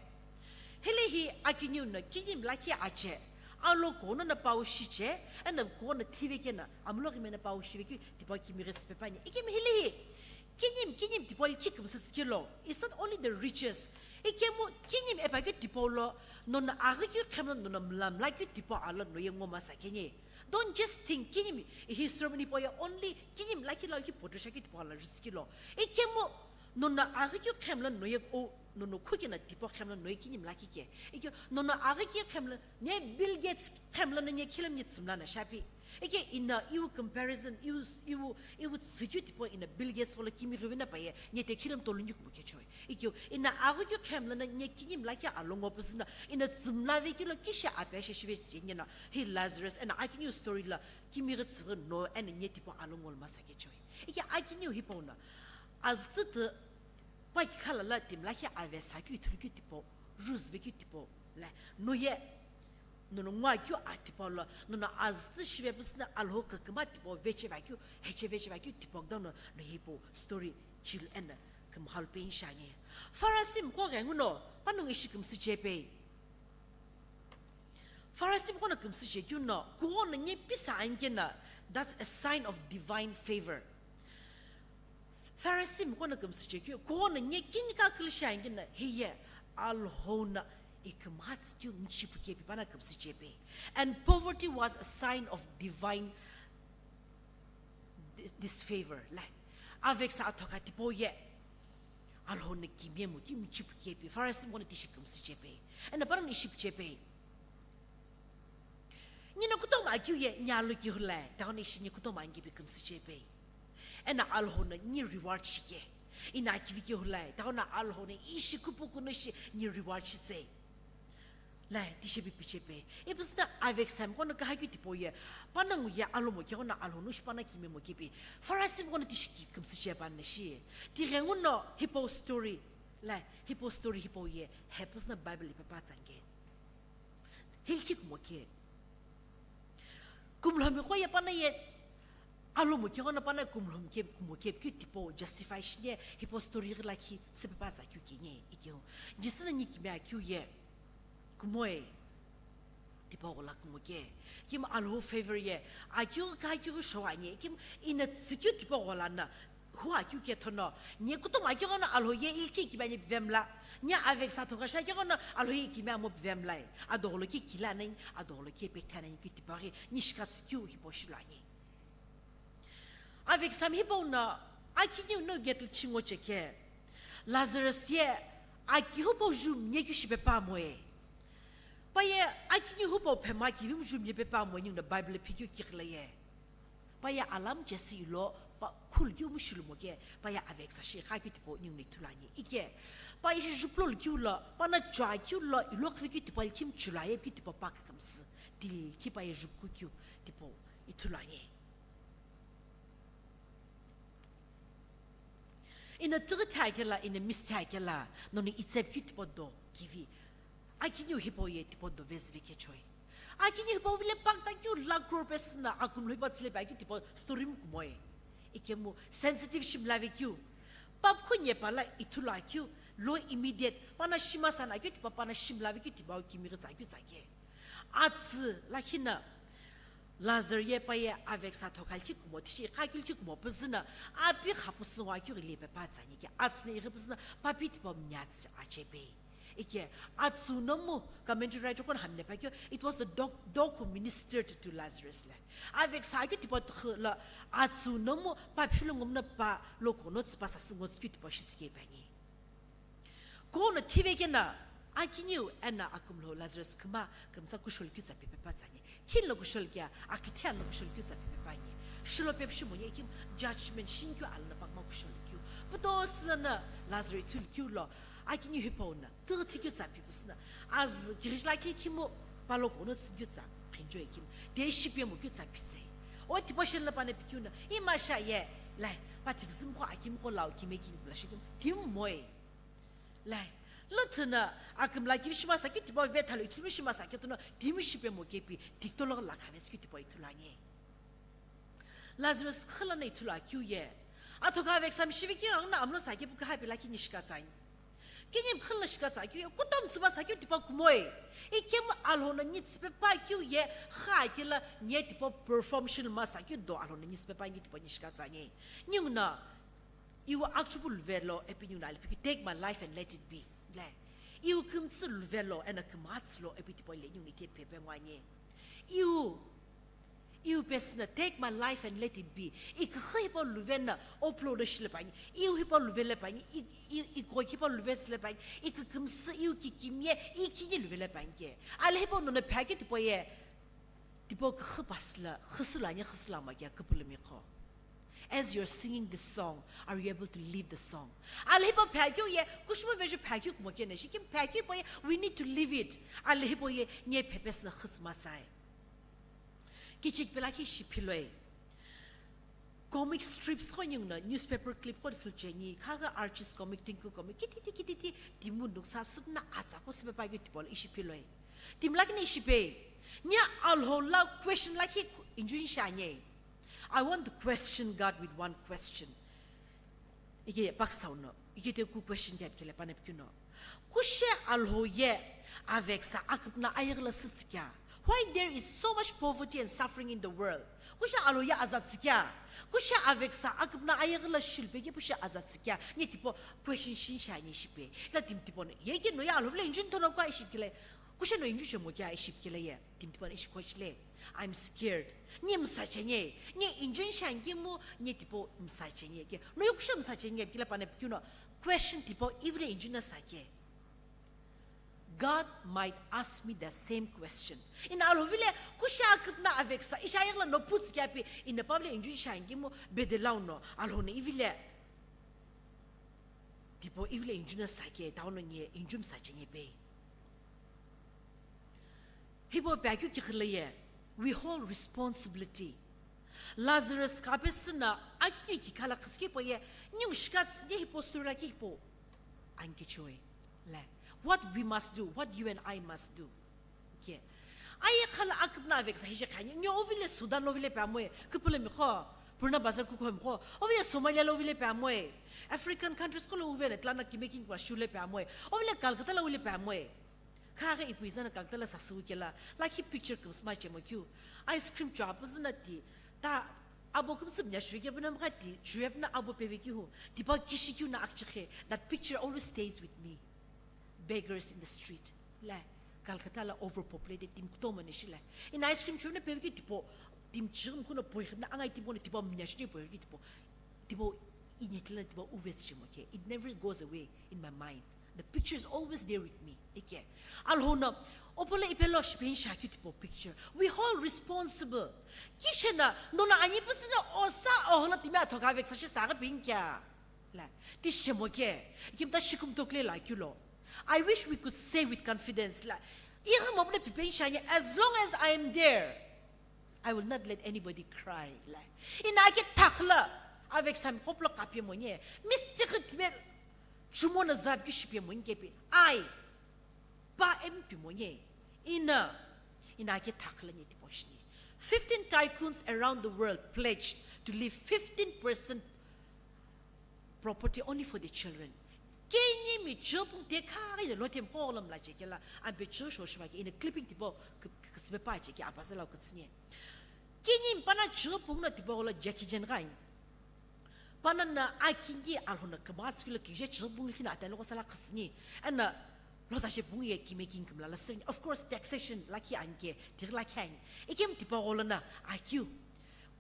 Hili hi akiniu no kinimi lakhi ache, alo kuno no pau shiche, eno kuno thive keno, amuloghi meno pau shive keu tipau kimighi sipepani. Ikemu hili hi, kinimi, kinimi tipau likhi kümsü tsikelo. It's not only the riches. Ikemu kinimi epakeu tipau lo, nono aghikeu khemlo nono mlamlakeu tipau alo noye ngoma sakeni. Don't just think kinimi, ihi sermon hipau ye only kinimi lakhi lo likhi portray shakeu tipau alo jutsikelo. Ikemu nono aghikeu khemlo noye o, nono khukena tipau khemlo noye kinimi lakhi ke. Ikemu nono aghikeu khemlo, ne Bill Gates khemlo no ne khilom ne tsümla no shapi. Ike ina iwu comparison, iwu, iwu, iwu tsükeu tipau ina Bill Gates gholo kimighi vena paye, nye te khilom tolungi kumo kechoi. Ike ina aghikeu khemlo no nye kinimi lakhi alo ngo püzüno, ina tsümla vekeu lo kishi ape she shive chengena, hi Lazarus, eno akiniu story lo kimighi tsüghi no, eno nye tipau alo ngo lo masa kechoi. Ike akiniu hipau no, azütütü pa kikhala lo timi lakhi avesa keu ithulu keu tipau, ruse vekeu tipau, la, noye, nono ngwa keu a tipau lo, nono azütü shive püzüno Alhou küküma tipau veche vakeu, heche veche vakeu tipau kudono, no hipau story chilu eno kümhalu peni shiani. Pharisee mko ghenguno, panongu ishi kümsü chepe. Pharisee mko no kümsü chekeu no, kuno nye pisa ankeno, that's a sign of divine favor. Pharisee mko no kümsü chekeu, kuno nye kinika külüshi ankeno, hiye Alhou no ikümha tsükeu michipu kepi pana kümsü chepe. And poverty was a sign of divine dis-, disfavor. La, aveksa athoka tipau ye Alhou no kimiye mo ki michipu kepi. Pharisee mko no tishi kümsü chepe. Eno panongu ishi pu chepe. Nino kutomo akeu ye, nyi alo kihulai, taono ishi nyi kutomo angipi kümsü chepe. Eno Alhou no nyi reward shike. Ina akivi kihulai, taono Alhou no ishi kupukuno shi nyi reward shitse. Lai, tishi pipi chepe. Ipüzüno aveksa mko no kahakeu tipau ye, panongu ye alomo keghono Alhou no shi pana kimiye mo kepi. Pharisee mko no tishi ki kümsü chepe na shi. Tighenguno hipau story. Lai, hipau story hipau ye, hepüzüno Bible ipepa tsange. Hilki kumo ke. Kumlhomi qo ye pana ye, alomo keghono pana kumlhomi ke, kumo kepikeu tipau justify shine, hipau story ghi lakhi, süpepa tsakeu kene, ikeu. Jisü no nyi kimiye akeu ye, kumoe, Tipau ghola kumo ke, kimu Alhou favor ye, akeu ka akeu show ani, kimu ina tsükeu tipau ghola na, hu akeu ke thono, nye kutomo akeu ghono Alhou ye ilchi kimi ani pivemla, nye aveksa thoka sha akeu ghono Alhou ye kimi amo pivemla, adogholo ke kila nani, adogholo ke pekta nani keu tipau ghi, nishika tsükeu hipau shilo ani. Aveksa mi hipau no, akiniu no getl chingo cheke. Lazarus ye, aki hupau ju mnye keu shipe pamo e. Pa ye, akiniu hupau phema ki vim ju mnye pe pamo ningu no Bible phikeu kikhla ye. Pa ye alam Jesse ilo, pa khul keu mu shilumo ke, pa ye aveksa shi kha keu tipau ningu no ithulu ani. Ike, pa ye shi juplo keu lo, pa na chua keu lo, ilo khri keu tipau kim chula ye keu tipau pa kakamsü. Dil ki pa ye jupku keu tipau ithulu ani. Ina tighi thakela, ina miss thakela, nono itsep keu tipau do kivi. Akiniu hipau ye tipau do vezve kechoi. Akiniu hipau vile pakta keu lakh crore pesü na akumlo hipau tsile pa keu tipau story mu kumo e. Ikemu sensitive shimla ve keu. Pap khu nye pala ithulu akeu, lo immediate, pana shima sana keu tipau pana shimla ve keu tipau kimi ghi tsa keu tsa ke. Atsü lakhi na Lazar ye pa ye aveksa thoka ilchi kumo, tishi ikha keu ilchi kumo püzü na, api kha püsü ngo akeu ghili pe pa tsani ke, atsü na ighi püzü na, papi tipau mnye atsü ache pe. Ike, atsü no mu, commentary writer qo na hamle pa keu, it was the dog, dog who ministered to Lazarus le. Aveksa keu tipau tükhu lo, atsü no mu, papi lo ngomna pa, lo kono tsü pa sasü ngo tsü keu tipau shi tsü ke pa ni. Kono thive kena, akiniu ena akumlo Lazarus kima, kimsa kushol keu tsa pipe pa tsani. Khin lo kushol kea, akithian lo kushol keu tsa pipe pa ni. Shilo pe pshumo ye kim judgment shin keu alana pakma kushol keu. Puto sila na Lazarus ithulu keu lo, akiniu hipau na, tighi thi keu tsa pipe sina. Az girij la ki kimu, palo kono tsü keu tsa, khinjo ye kim. De shipe mo keu tsa pitse. O tipau shela pana pikeu na, ima sha ye, lai, pa tighi zim ko akim ko lau kime king bla shi kim, tim moi. Lai, lüthü na akümla kivi shima sa keu tipau ve thalo ithulu shima sa keu tono timi shipe mo kepi tiktolo la khaves keu tipau ithulu ani. Lazarus khila na ithulu akeu ye. Athoka aveksa mi shive keu angna amlo sa keu puka hape la kini shika tsani. Kini khila shika tsa keu ye, kutom tsüma sa keu tipau kumo e. Ikemu Alhou no ni tsüpe pa keu ye, kha kela nye tipau perform shilma sa keu do Alhou no ni tsüpe pa ngi tipau ni shika tsani. Ningu na, Iwu akchupu luvelo, ipi ningu na alipi keu, take my life and let it be. Le, iwu kümtsü luvelo, ena kümatsü lo, ipi tipau le ningu ni ke pepe ngwanye. Iwu, iwu pesü na, take my life and let it be. Iküxü hipau luve na, oplo lo shile pangi. Iwu hipau luvele pangi, i, i, ikho hipau luve sile pangi. Ikükümsü, iwu kikimye, ikini luvele pangi. Ale hipau nono phaki tipau ye. Tipau küxü pasü la, xüsü la, nye xüsü la ma kea küpülümi qo. As you're singing this song, are you able to live the song? Alhipau phakeu ye, kushimo veju phakeu kumo kene, shikim phakeu pa ye, we need to live it. Alhipau ye, nye phepesü na xütsü masai. Kichik pela ki shiphiloi. Comic strips qo ningu na newspaper clip qo philcheni, khaga Archie's comic, Tinku comic, kititi kititi, timu nuksa süpna atsa qo süpe pa keu tipau lo ishi philoi. Timlakina ishi pe, nya Alhou la question lakhi injun shanye. I want to question God with one question. Ike paksa uno, ike te ku question kya kele pana pikino. Kushe Alhou ye aveksa aküpna ayigla sütsikya. Why there is so much poverty and suffering in the world? Kushe Alhou ye azatsikia? Kushe aveksa aküpna ayeghi la shilpe ke pushe azatsikia? Nye tipau question shinsha nye shipe. La tim tipau no, ye ke no ye Alhou vile injun tono kwa ishipkile. Kushe no injun shemo kia ishipkile ye. Tim tipau no ishikochile. I'm scared. Nye msachanye. Nye injun shangimu nye tipau msachanye ke. No ye kushe msachanye kila pana pikino. Question tipau ivile injun na sake. God might ask me the same question. Ina Alhou vile, kushe aküpna aveksa, isha ayegla no puts kyapi, ina pavle injun shangimu bedelau no, Alhou no ivile. Tipo ivile injun na sake, tau no nye injun sa chenye pe. Hipo pekyu kikhile ye, we hold responsibility. Lazarus kapesü na, aki ki kala khasike po ye, nyu shikats ye hipo stura ki hipo. Anki choi. Le. What we must do, what you and I must do. Okay. Aye khala aküpna aveksa hije khanye. Nyo ovile Sudan ovile pe amoe. Kupulemi kho. Purna Bazar kukhomi kho. Ovile Somalia lo ovile pe amoe. African countries kolo uvele tlana kimeking kwa shule pe amoe. Ovile Calcutta lo ovile pe amoe. Khaghi ipu izana Calcutta la sasü kela, lakhi picture kümsü ma chemo keu. Ice cream chua püzü na ti, ta abo kümsü mnya chue kepuna mkha ti, chue puna abo peve keu hu. Tipau kishi keu na akchikhe, that picture always stays with me. Beggars in the street. La, Calcutta la overpopulated, timi kutomo nishi la. Ina ice cream chue na peve keu tipau, timi chighi mkhu na poi khimna, angai timi kono tipau mnya chue poi keu tipau. Tipau inyetila tipau uves chemo ke. It never goes away in my mind. The picture is always there with me. Ike. Alhona, opola ipelo shipen shakyu tipau picture. We all responsible. Kishena, nona anyi pusina osa ohola timi athoka veksa shi saga pinkya. La, tishi chemo ke. Kimta shikum tokle la kyulo. I wish we could say with confidence la, ighi mapuna pipen shanya, as long as I am there, I will not let anybody cry. La, ina ake thakla, avek sami khoplo kapye monye, mistikhi tibel, chumo na zab ki shipye monye kepi. Ai, pa em pi monye. Ina, ina ake thakla nye tipo shini. Fifteen tycoons around the world pledged to leave fifteen percent property only for the children. Kenyi mi chupung te khari de lotem kolam la chekela, ampe chusho shivake in a clipping tipo, kisibe pa cheke, apasela kutsine. Kenyi mi pana chupung na tipo la Jackie Chan gai. Pana na akingi alhona kamaskula kije chupung lina atelo sala khasini. Ana lota she pung ye kime king kimla la sini. Of course, taxation laki anke, tir laki anke. Ikem tipo la na, akyu.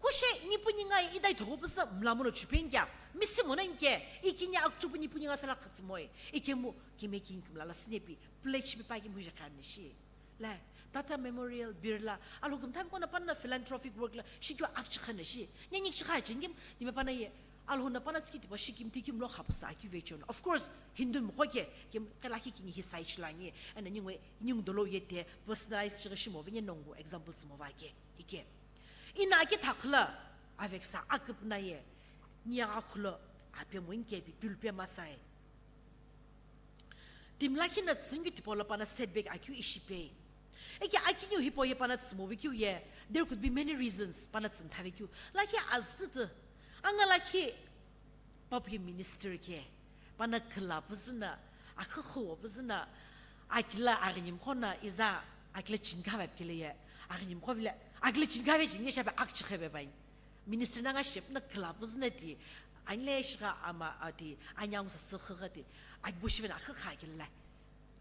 Kushe nipu ningai idai thogo pusa mlamuno chupengya, misi mona inke, ikinya akchupu nipu ninga sala khatsimoe, ikemu kime king kimla la sinepi, pledge bi pa kim huja khan nishi. La, Tata Memorial, Birla, alhugum time kona panna philanthropic work la, shikyo akchi khan nishi. Nya nik chikha chingim, nime pana ye, alhuna pana tski tipa shikim tikim lo khapsa akyu vechon. Of course, Hindu mkhoke, kim kala ki kini hi sai chulani, ana ningwe, ning dolo yete, personalize chigashimo, venye nongu, examples mo vake, ike. Ina ake thakla, aveksa akupna ye, nya akhulo, ape mo inke bi pilpe masai. Timlakhi na tsingyu tipo la pana setback akyu ishipe. Eke akinyu hipo ye pana tsimovi kyu ye, there could be many reasons pana tsimthave kyu. Lakhi aztete, anga lakhi public minister ke, pana kla puzina, akhuwa puzina, akila aginim khona iza, akila chinka va kile ye, aginim khovile, akila chinka ve chinge shabe akchi khebe bai. Minister na nga shep na kla puzina ti, anile shiga ama ati, anyang sa sukha ti, agbushi ve na kha kha kile.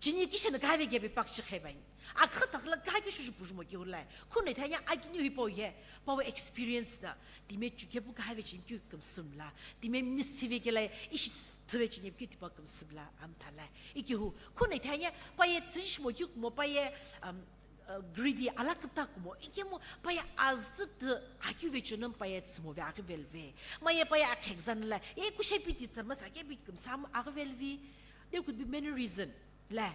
Chini kishe na kave gebe pakchi khebani. Akha takla kake shuju pujumo ke ulai. Khune thanya akinyu hipo ye. Pawe experience na. Time chuke bu kave chin kyu kumsumla. Time misive ke lai ishi tve chin kyu tipa kumsumla. Am thalai. Iki hu. Khune thanya paye tsishmo kyu mo paye, um, uh, greedy alakta kumo. Ikemo paye azit akyu ve chunam paye tsimo ve akvelve. Maye paye akhegzan la. E kushe piti tsama sa ke bit kumsam akvelve. There could be many reason. La.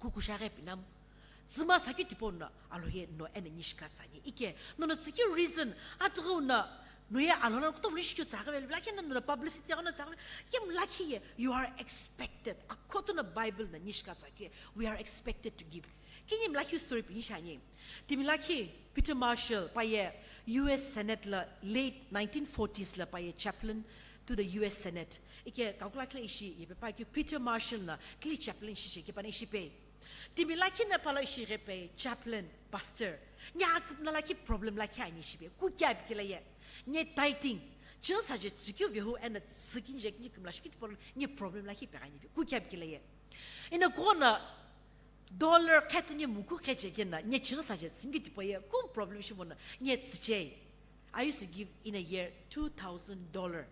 Kukushaghi pinam. Tsüma sakhi tipau no, aloye no ena nishika tsani. Ike, no no tsiki reason, atughu no, no ye alona kutomo nishikyo tsaghi veli, lakhi no no publicity no tsaghi, kim lakhi ye, you are expected. Akoto no Bible no nishika tsaki, we are expected to give. Kinyim lakhi story pinishani. Timi lakhi, Peter Marshall, paye U S Senate la late nineteen forties la paye chaplain to the U S Senate. Ike kakula kile ishi yepe pa ki Peter Marshall na kili chaplain shi cheke pana ishi pe. Timi lakhi na pala ishi yepe chaplain, pastor. Nya akupna lakhi problem lakhi ani ishi pe. Ku kya bikila ye. Nye tithing. Chil sa je tsikyu vehu ena tsikin je kini kumla shikit polo nye problem lakhi pe ani pe. Ku kya bikila ye. Ina kona dollar khetini muku kheche kena, nye chighi saje tsingi tipo ye, kum problem shimona, nye tsiche. I used to give in a year two thousand dollar.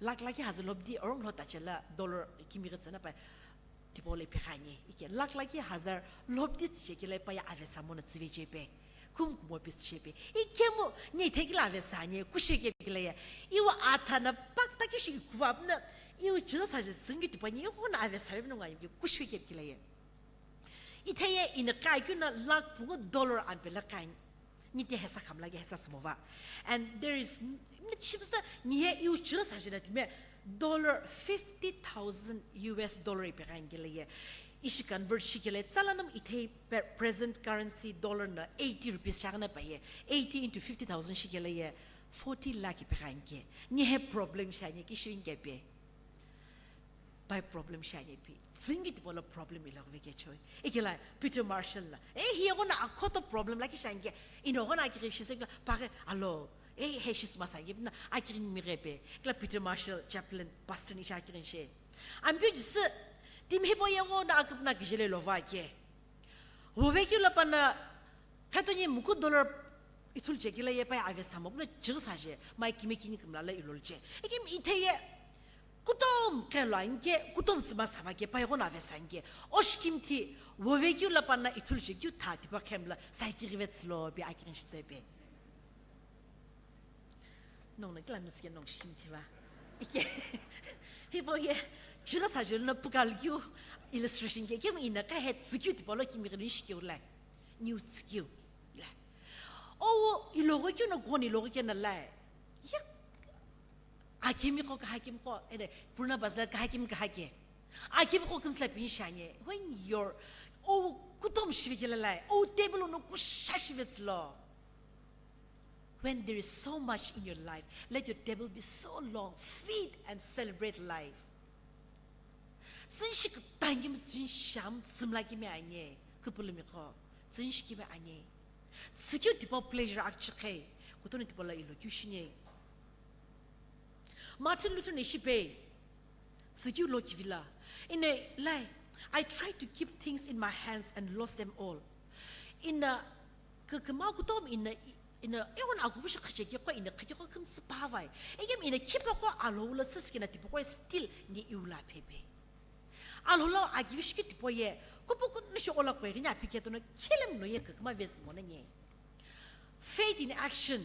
Lakh lakhi hazar lobdi, orang lo tachela dollar kimi gitsana pa, tipo le pikhanye. Ike, lakh lakhi hazar lobdi tsiche kele pa ya ave samona tsive chepe. Kum kumo pis chepe. Ike mo, nye thekila ave sanye, kushe ke kele ya. Iwa athana pakta kishi ikuva apna, iwa chighi saje tsingi tipo nye, iwa na ave sabe no ngai, kushe ke kele ya. Itheye ini qakeu na lakh pungu dollar ampela qani. Nite hesa khamla ke hesa smova. And there is, n-, n-, chipsta nihe iu chira sajina time dollar fifty thousand U S dollar ipe qani kele ye. Ishi convert shikele tsalanam ithei pe-, present currency dollar na eighty rupees shagana pa ye. Eighty into fifty thousand shikele ye. Forty lakh ipe qani ke. Nihe problem shanye ki shinke pe. Pai problem shiani pi. Tsüngikeu tipau lo problem ilo vekechoi. Ikela Peter Marshall la. E hi eghono akhoto problem lakhi shiani ke. Ino ghono akighi shisekela paghe alo. E he shisma sangi pina akighi mighe pe. Kela Peter Marshall chaplain pastor ni akighi she. Ampeu jisü timi hipau ye ghono aküpüna kije lo vake. Vovekeu lo pana Phetoni muku dollar ithulu chekela ye pai ave samo puna chighi saje, mai kimi kini kümla la ilol che. Ikim ithe ye kutom kelo anke, kutom tsima sava ke, pai ghono ave sanke. Oshkimthi, vovekeu lo pana ithulu chekeu tha tipa khemla, saiki rive tsilo bi akirin shitsepe. Nong na kila nutsike nong shikimthi va. Ike, hipau ye, chighi saje luna pukal keu illustration ke, kemu ina ka he tsükeu tipa lo kimi rin shikeu la. New tsükeu. La. O, iloghi keu no ghon iloghi kena la. Ya. Akimi ko kahakimi ko, ene, purna bazla kahakimi kahake. Akimi ko kümsla pin shanye. When you're, o, kutom shive kela la. O, table no kusha shive tsilo. When there is so much in your life, let your table be so long. Feed and celebrate life. Tsünshi kütangimi tsünshi am tsümlakimi anye, küpülümikho, tsünshikimi anye. Tsükeu tipau pleasure akchikhe, kutoni tipau la ilo keu shinye. Martin Luther ni shipe, tsükeu lo kivila. Ine, lai, I tried to keep things in my hands and lost them all. Ina, küküma kutom ina, ina, ewan akubu shi khacheki ko ina khacheki ko kümsü pavai. Egem ina khipa ko alo ulo siskina tipo ko still ni iula pepe. Alo lo akivish ki tipo ye, kupu kutni shi ola ko egini apike tono, kelem no ye küküma vezimo na nye. Faith in action.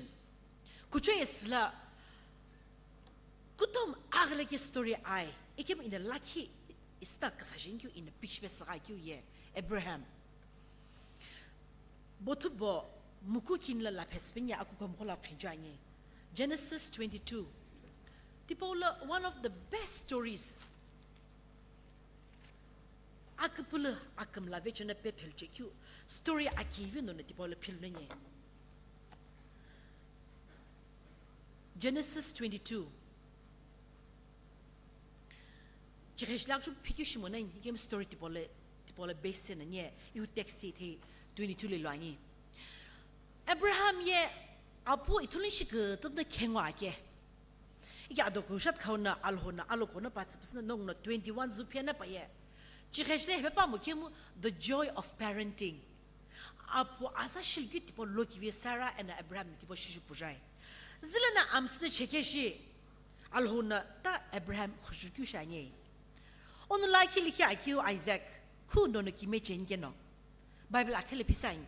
Kucho ye sila, kutom aghile ke story ai. Egem ina lakhi ista kasa jengyu ina pitch pe saga kyu ye, Abraham. Bothu bo muku kinla la phesipeni ya akuko mukhola khinju ani. Genesis twenty-two. Tipau lo one of the best stories. Aküpülü akümla vechena pe phelchekeu story akivi nono tipau lo philunenye. Genesis twenty-two. Chigheshi lakchu phikeu shimo na igem story tipau lo, tipau lo base na nye, iu text ithei twenty-two lo ani. Abraham ye apu ithulun shi kütümde khengo ake. Ike ado kushat khauna alhona alokona patsipsna nongno twenty-one zu phena paye. Chigheshi le hepe pamu kemu the joy of parenting. Apu asa shilkeu tipau lo kivi Sarah and Abraham tipau shishu pujai. Zilena amsne chekeshi alhona ta Abraham khushukeu shanye. Onu lakhi likhi akiu Isaac, khu nono kime chenikeno. Bible akhele phisai.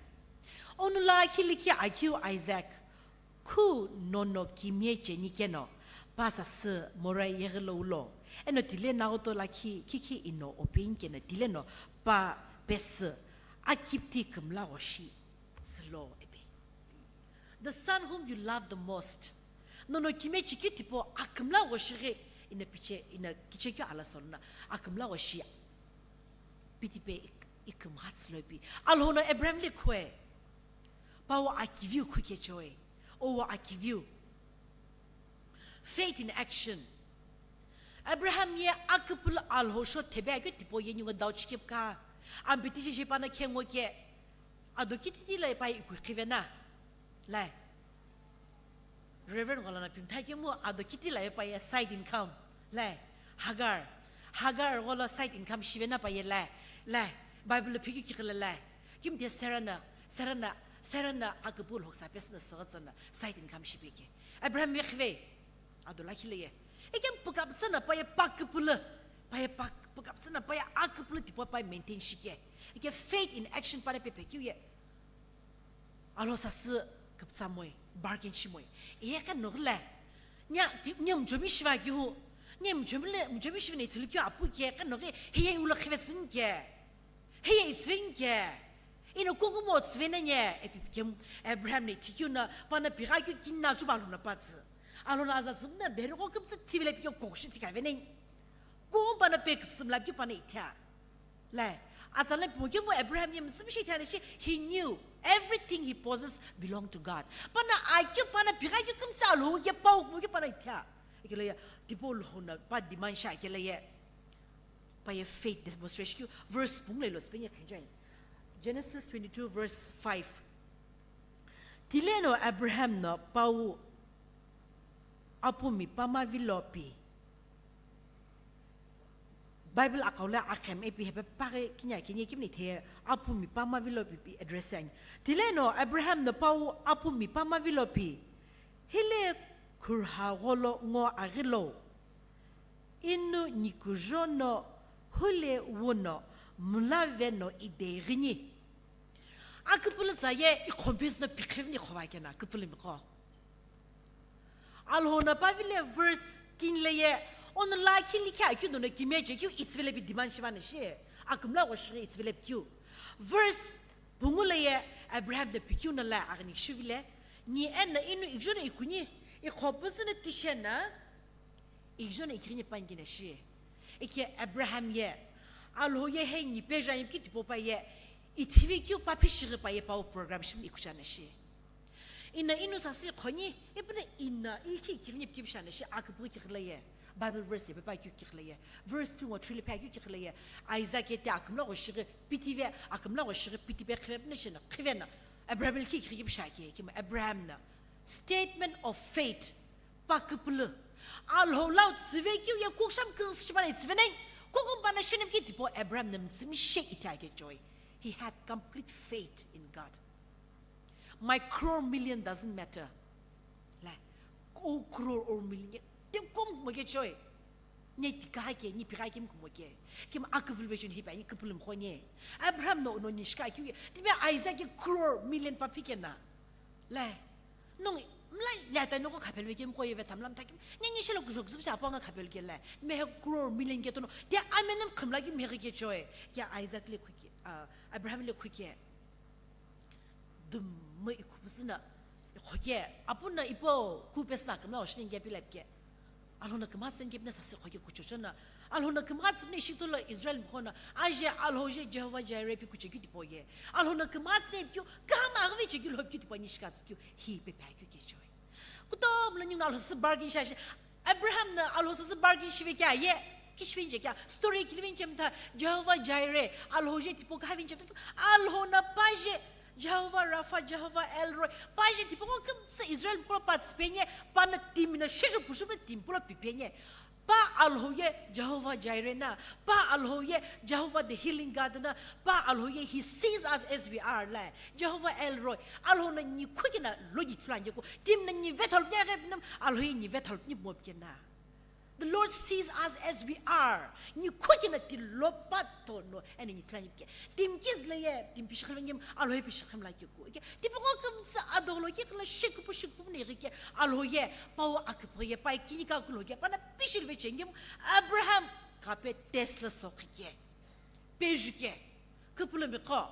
Onu lakhi likhi akiu Isaac, khu nono kime chenikeno. Pa sasü Moriah yeghilo ulo. Eno tile naoto lakhi khikhi ino openi keno tile no pa pesü akipti kümla ghoshi. Zilo ebe. The son whom you love the most. Nono kime chikeu tipau akümla ghoshighi ina piche, ina kichekeu ala soluna akümla ghoshi. Pitipe ik-, ikümgha tsilo pi. Alhona Abraham le khue. Pawo akiviu khukechoe. Owo akiviu. Faith in action. Abraham ye aküpülü alhosho thebe akeu tipau ye ningu dau chikipka. Ampiti shi pana khengo ke. Ado kititi la ipai ikukhive na. Lai. Reverend gholana pimtha kemu ado kiti la ipai side income. Lai. Hagar. Hagar gholo side income shive na paye lai. Lai. Bible lo phikeu kighila lai. Kimte Sarah na, Sarah na, Sarah na aküpülü hoksa pesü na side income shipeke. Abraham mekhive. Ado lakhi leye. Ekem pükapütsü na paye pa küpülü. Paye pa, pükapütsü na paye aküpülü tipau paye maintain shike. Eke faith in action pare pepekeu ye. Alo sasü küpütsa moi, bargain shi moi. Eye ka noghi le. Nya, ti-, nya mchomi shiva kiu. Nya mchomi le, mchomi shiva ne thulu kiu apu ke ka noghi, hiye ulo khive sin ke. Hiye it's vin ke. Ino kuku mo tsvena nye, epi kem Abraham ne tikyu na, pana pira kyu kinna chuba luna patsi. Alona aza zimna beri ko kümtsi tivile pikyo kokshi tika vene. Ko pana pe ksimla pikyo pana ithya. Lai, azala pimokemu Abraham ye msümshi thani shi, he knew everything he possessed belonged to God. Pana akyu, pana pigha kyu kümsa lo ke pau mo ke pana ithya. Ikele ya, tipo lo na pa demand sha ikele ye. paye faith demonstration keu verse pungule lo tsipeni khenjoi. Genesis twenty-two verse five. Tileno Abraham no pau apumi pama vilopi. Bible akaula akhem epi hepe pare kinya kinye kimni the apumi pama vilopi pi address ani. Tileno Abraham no pau apumi pama vilopi. Hile khurha golo ngo agilo. Inu nikujo no hule wuno mulave no ideirini. Akupulu tsaye ikhobis no pikhivni khova kena kupulu miko. Alhona pavile verse kinle ye ono la kili kya kyu no kime je kyu itsvele bi demand shivana shi. Akumla go shiri itsvele kyu. Verse pungule ye Abraham de pikyu na la agni shivile. Ni en na inu ikjona ikuni ikhobis na tishena. Ikjona ikirini pangina shi. Ike Abraham ye. Alho ye he ni peja ni kiti popa ye. Ithivi kyu papi shiri pa ye pau program shim ikuchana shi. Ina inu sasi khoni, ipuna ina iki kirini pkibishana shi akipu kikhla ye. Bible verse ye pepa kyu kikhla ye. Verse two ngo three le pa kyu kikhla ye. Isaac ye te akumla go shiri piti ve, akumla go shiri piti ve khivepna shina khivena. Abraham le ki kibisha ke, kima Abraham na. Statement of faith. Pakupulu. Alhou lau tsüve kiu ye kuksham kung sishibana itsüve nai. Kukumbana shinim ki tipo Abraham nem tsümi she ita ke joy. He had complete faith in God. My crore million doesn't matter. La, o crore or million ye. Te kum mo ke joy. Nye tika ke, nye pika kim kumo ke. Kim akuvul ve jun hipa, nye kupulum khonye. Abraham no, no nishka kiu ye. Tibe Isaac ye crore million papi ke na. La, nung, mla, la ta noko khapel ve kim ko ye ve tamlam takim. Nye nye shelo kujok zup sa panga khapel ke la. Me he crore million ke tono. Te amenam khumla kim he ke joy. Ke Isaac le khuke, ah, Abraham le khuke. Dum mo ikhupusina. Khoke, apuna ipo kupesna kamla oshini ke pilap ke. Alhona kama sen ke pina sasi khoke kuchochona. Alhona kama tsipne shitulo Israel mkhona. Aje alho je Jehovah Jireh pi kuche kiti poye. Alhona kama tsipne kyu kama agvi che kyu lhop kyu tipo nishka kyu hi pe pa kyu ke joy. Kuto mlo nyung alho se bargain sha she. Abraham na alho se bargain shive kya ye. Kishvin je kya. Story kilvin chem tha Jehovah Jireh. Alho je tipo khavin chem tha. Alhona pa je Jehovah Rapha, Jehovah El Roi. Pa je tipo ko küm se Israel ko pa tspenye pa na tim na shiju pushu na tim pula pipenye. Pa alhou ye Jehovah Jireh na, pa alhou ye Jehovah the healing God na, pa alhou ye he sees us as we are la. Jehovah El Roi, alhou na ni khuki na lo ni thula ni ko, tim na ni vethal ni rep nam, alhou ye ni vethal ni mob ke na. The Lord sees us as we are. Ni khuki na ti lo pa to no, and ni thula ni ke. Tim kiz le ye, tim pishkhim ngim, alhou ye pishkhim la ki ko. Ke, ti poko küm sa adolo ki kla shik pu shik pu ne ke, alhou ye, pau akpo ye, pai kini ka kulo ke, pana pishil ve chengim, Abraham, kape Tesla sok ke. Peju ke. Kupulumi ko.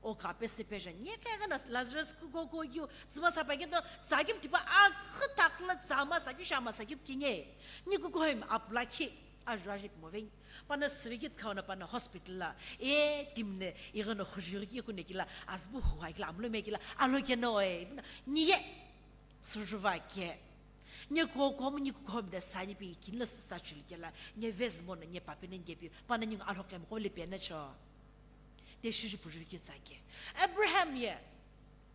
O kape se peja. Nye ke ga na Lazarus ku ko ko yu, zima sa pa ke to, sa kim tipa a khita kla zama sa ki shama sa ki kinye. Ni ku ko hem apula ki, a jwa jik mo ven. Pana sivigit khauna pana hospital la, e, timne, iga no khujuri ki kune kila, azbu huwa kila, amlo me kila, alo ke no e, ni ye, sujuva ke. Nye ko ko ni ko de sani pi kin la sa chul ke la, nye vezmo na nye papi ne nye pi, pana ni alo ke mo le pe na cho. Te shiri pujuri ki sa ke. Abraham ye,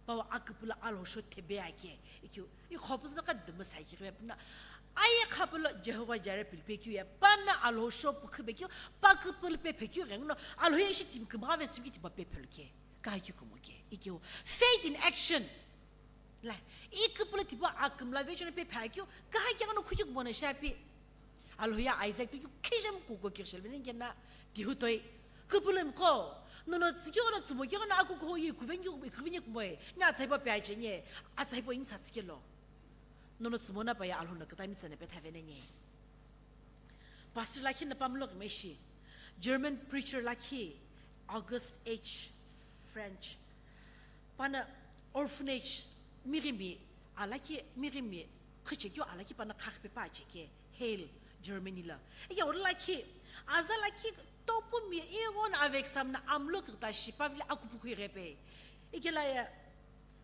Pawa akupula alhosho thebe ake. Ikyu, i khopus na ka demu sai ki pe puna. Aye khapula Jehovah Jireh pilpe kyu ya. Pana alhosho pukhibe kyu, pa kupul pe pe kyu rengno. Alhoye shi tim kumha ve siki tipa pe pelke. Ka kyu kumoke. Ikyu, faith in action. La, i kupula tipa akumla ve chuna pe pe kyu. Ka kyu no khukyu kumona shapi. Alhoya Isaac tu khishem kuko kirshel benen kena tihutoi. Kupulum ko. Nono tsikyo na tsumo kyo na aku ko yi kuven kyo kuven kyo kumoe. Nya tsai pa pya chenye. A tsai po in sa tsikelo. Nono tsumo na pa ya alhona kata mi tsene pe thavene nye. Pastor lakhi na pamlo meshi. German preacher lakhi August H. French. Pana orphanage, mirimi, alaki, mirimi, khichekyo alaki pana khakpe pa cheke, Halle, Germany la. Iya, ora laki, aza laki, topu mi, igon avek samna amlo kta shipa vile akupu khuirepe. Ike la ya,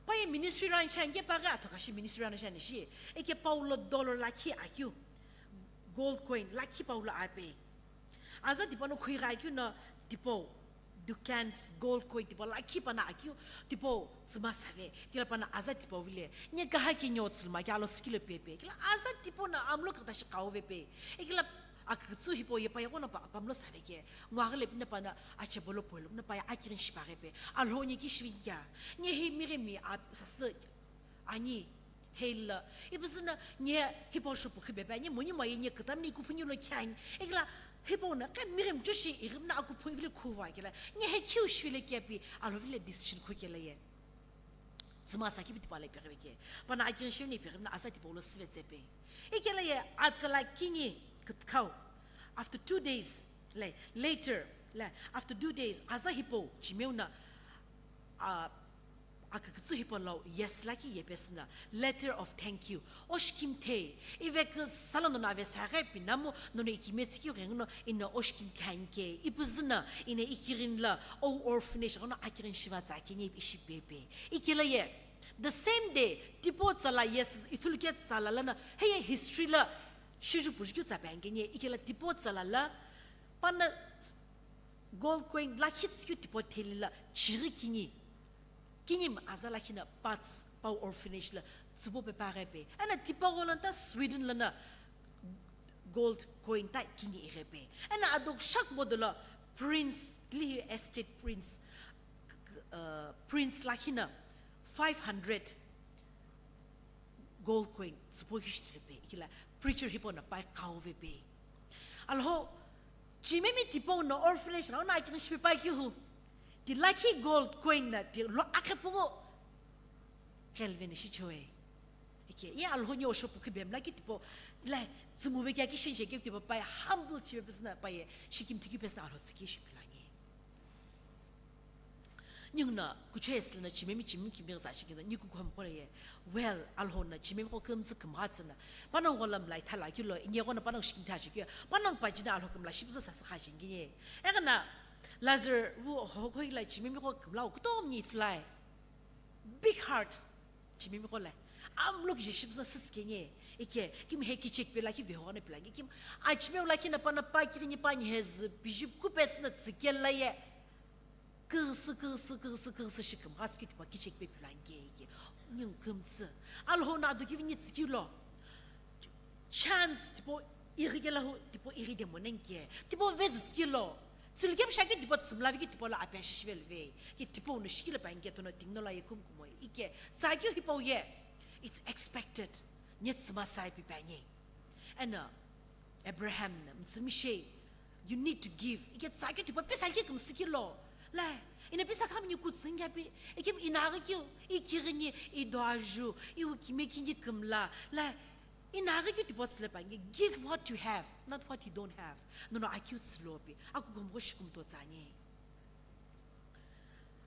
pa ye ministry ran change pa ga atoka shi ministry ran change shi. Ike Paulo dollar laki akyu, gold coin, laki Paulo ape. Aza tipau no khuighi akeu no tipau, ducats, gold coin tipau lakhi pana akeu, tipau tsüma save, kila pana aza tipau vile, nye kaha ke nyo tsüluma ke alo sikilo pepe, kila aza tipau no amlo kata shi kauve pe, e kila akütsü hipau ye pa ye kono pa, pamlo save ke, ngwa gile pina pana achebolo polo, pina pa ye akirin shipare pe, alho nye ki shivin kya, nye hi mire mi a sasü, Ani, heila, ipi züna nye hipau shopukhu bebe, nye money mo ye nye kütami ni kuphunyu lo khyang, ikila hipau na, ka mirim chushi, irim na akuphu ivili khuva kila, nye he khiu shivile kyapi, alo vile decision khu kila ye. Tsüma sa kipi tipau la ipeghi ke, pana akirin shivini ipeghi na asa tipau lo sive tsepe. Ikela ye, atsala kingi, kütkau. After two days, le, later, le, after two days, aza hipau, chimeu na, a, Akükütsü hipau lo yes lakhi yepesü na, letter of thank you. Oshikimthe, iveküsala nono avesaghi pinamu, nono ikime tsükighi nguno ino oshikimthe anke, ipi züna ino ikirin la, o orphanage ghono akirin shiva tsa kenye ishi pepe. Ikela ye, the same day, tipau tsala yes, ithuluke tsala lana, heye history la, shiju puju kyu tsa pe anke nye, ikela tipau tsala la, pana gold coin lakhi tsükeu tipau theli la, chighi kingi. Kingi mi aza lakhi na parts pau orphanage la tsübo pe paghi pe. Ena tipau ghola ta Sweden lana gold coin ta kingi ighi pe. Ena adok shak bodola prince, lihi estate prince, uh, prince lakhi na five hundred gold coin tsübo kishitile pe. Ikila preacher hipau na pai kauve pe. Alho, chimemi tipau no orphanage na ona akini shipe pai kihu. Ti lakhi gold coin na ti lo akhe pungu. Kelvin shi choe. Ike, ye alho nyo shopukhu bem lakhi tipau. Lai, tsumuve kya ki shinche kyo kiba pai humble chive pesna pai ye. Shikim tiki pesna alho tsiki shipilangi. Ningu na, kucho esli na chimemi chimemi kimi za shiki na, niku kuham kore ye. Well, alho na chimemi ko kumzi kumhatsi na. Panang ko lam lai thala kilo, inye ko na panang shikim tha shiki. Panang pa jina alho kumla shibza sa sa kha shingi ye. Ega na, Lazar, wu ho ko ila chimemi ko kumla, kutom ni tulai. Big heart. Chimemi ko lai. Amlo ki shibza sitsi kenye. Ike, kim he ki check pe la ki ve ho na pila. Kim, a chimemi la ki na pana pa ki ni pa ni hez, bijip ku pesna tsike la ye. Kırsü, kırsü, kırsü, kırsü shikimgha tsükeu tipau kichekpe pilo anke ye. Ningu kümtsü. Alhou no ado kivi ni tsükeu lo. Chance tipau ighi kelo hu, tipau ighi de monenke. Tipau vezi tsükeu lo. Tsülükemu shakeu tipau tsümlavi keu tipau lo apia shishive luve. Ke tipau no shikilo pa anke tono tingno lo ye kumkumo ye. Ike, tsakeu hipau ye. It's expected. Nye tsüma sai pi pa nye. Eno, Abraham na, mtsümishei, you need to give. Ike tsakeu tipau pisa alike kümsükeu lo. La, ina pisa khami ni kutsüngya pi, ike ina aghi keu, i kighini, i doaju, i ukime kini kümla. La, ina aghi keu tipau tsüle pa nge, give what you have, not what you don't have. Nono akeu tsülo pi, akukumgho shikumto tsanye.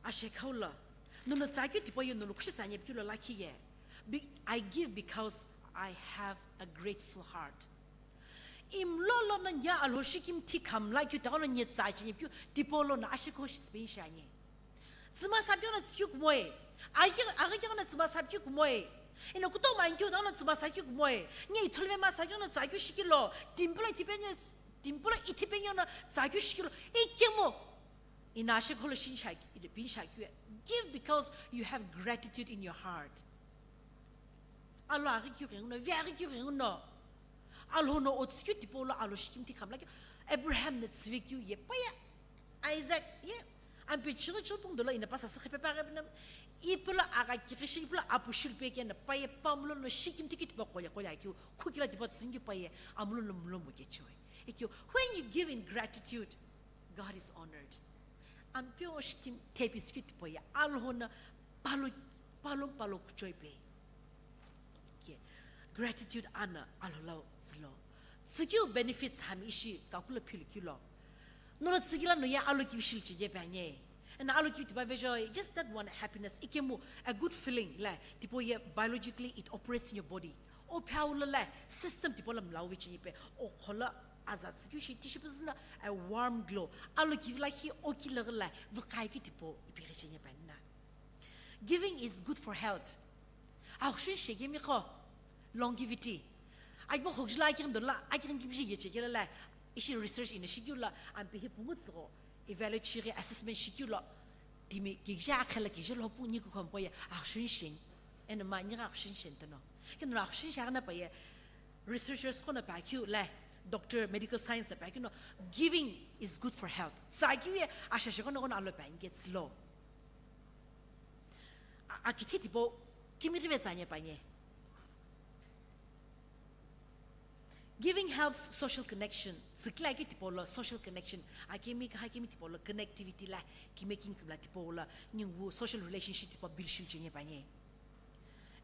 Ashekhau lo, nono tsakeu tipau ye nono kushi tsanye pikeu lo lakhi ye. Be-, I give because I have a grateful heart. Imlo lono nya alhou shikimthi khamla keu taghono nye tsa cheni pikeu tipau lono ashekhau shi tsüpeni shi anye. Tsüma sapikeu no tsükeu kumoe. Aghi, aghi keu no tsüma sapikeu kumoe. Ino kutomo ankeu taghono tsüma sakeu kumoe. Nye ithuluve ma sakeu no tsakeu shikilo. Timpilo ithipeni, timpilo ithipeni no tsakeu shikilo. Ikemu. Ina ashekhau lo shinshaki, ina pinshaki, give because you have gratitude in your heart. Alo aghi keu ghenguno, vi aghi keu ghenguno. Alhou no otsükeu tipau lo alhou shikimthi khamla keu, Abraham na tsüve keu ye, pa ye, Isaac ye, ampe chighi chighi pungdolo ina pasa sükhe pe pa ghe bina, ipilo agha kighi shi, ipilo apushul pe kena, pa ye pamulo no shikimthi keu tipau kole kole akeu, khukila tipau tsüngkeu pa ye, amulo no mulo mo kechoi. Ekeu, when you give in gratitude, God is honored. Ampeu shikimthi pitsükeu tipau ye, alhou no palo, palo, palo kuchoi pe. Ke, gratitude ana alhou lo tsülo. Tsükeu benefits hami ishi kakulo philukeu lo. Nono tsükila no ye alo kivi shilichi ye pe anye. Eno alo kivi tipau vejo, just that one happiness. Ikemu, a good feeling, la, tipau ye biologically it operates in your body. O phau lo la, system tipau lo mlau vichi pe, o kholo aza tsükeu shi tishi püzü na, a warm glow. Alo kivi lakhi o kilo la, vukai ki tipau, ipi ghi chenye pa na. Giving is good for health. Aghushu shekemi kho, longevity. Agbo khokjula akirin dola, akirin kimshi ye chekela la, Ishi research ino shikeu lo ampe hi pungu tsügho evaluate shighi assessment shikeu lo timi kikija akhela kikija lo pungu ni kukhompo ye aghüshuni sheni. Eno ma ni gha aghüshuni sheni tono. Kino aghüshuni shaghi na pa ye researchers qo no pa keu la doctor medical science na pa keu no giving is good for health. Tsa keu ye asha shaghi no qo no alo pa nge tsülo. A, a kithi tipo kimi ghi ve tsanye pa nye. Giving helps social connection. Tsükila ki tipo lo social connection. Akemi ka hakemi tipo lo connectivity la kime kin kimla tipo lo ningu social relationship tipo build shil chenye pa nye.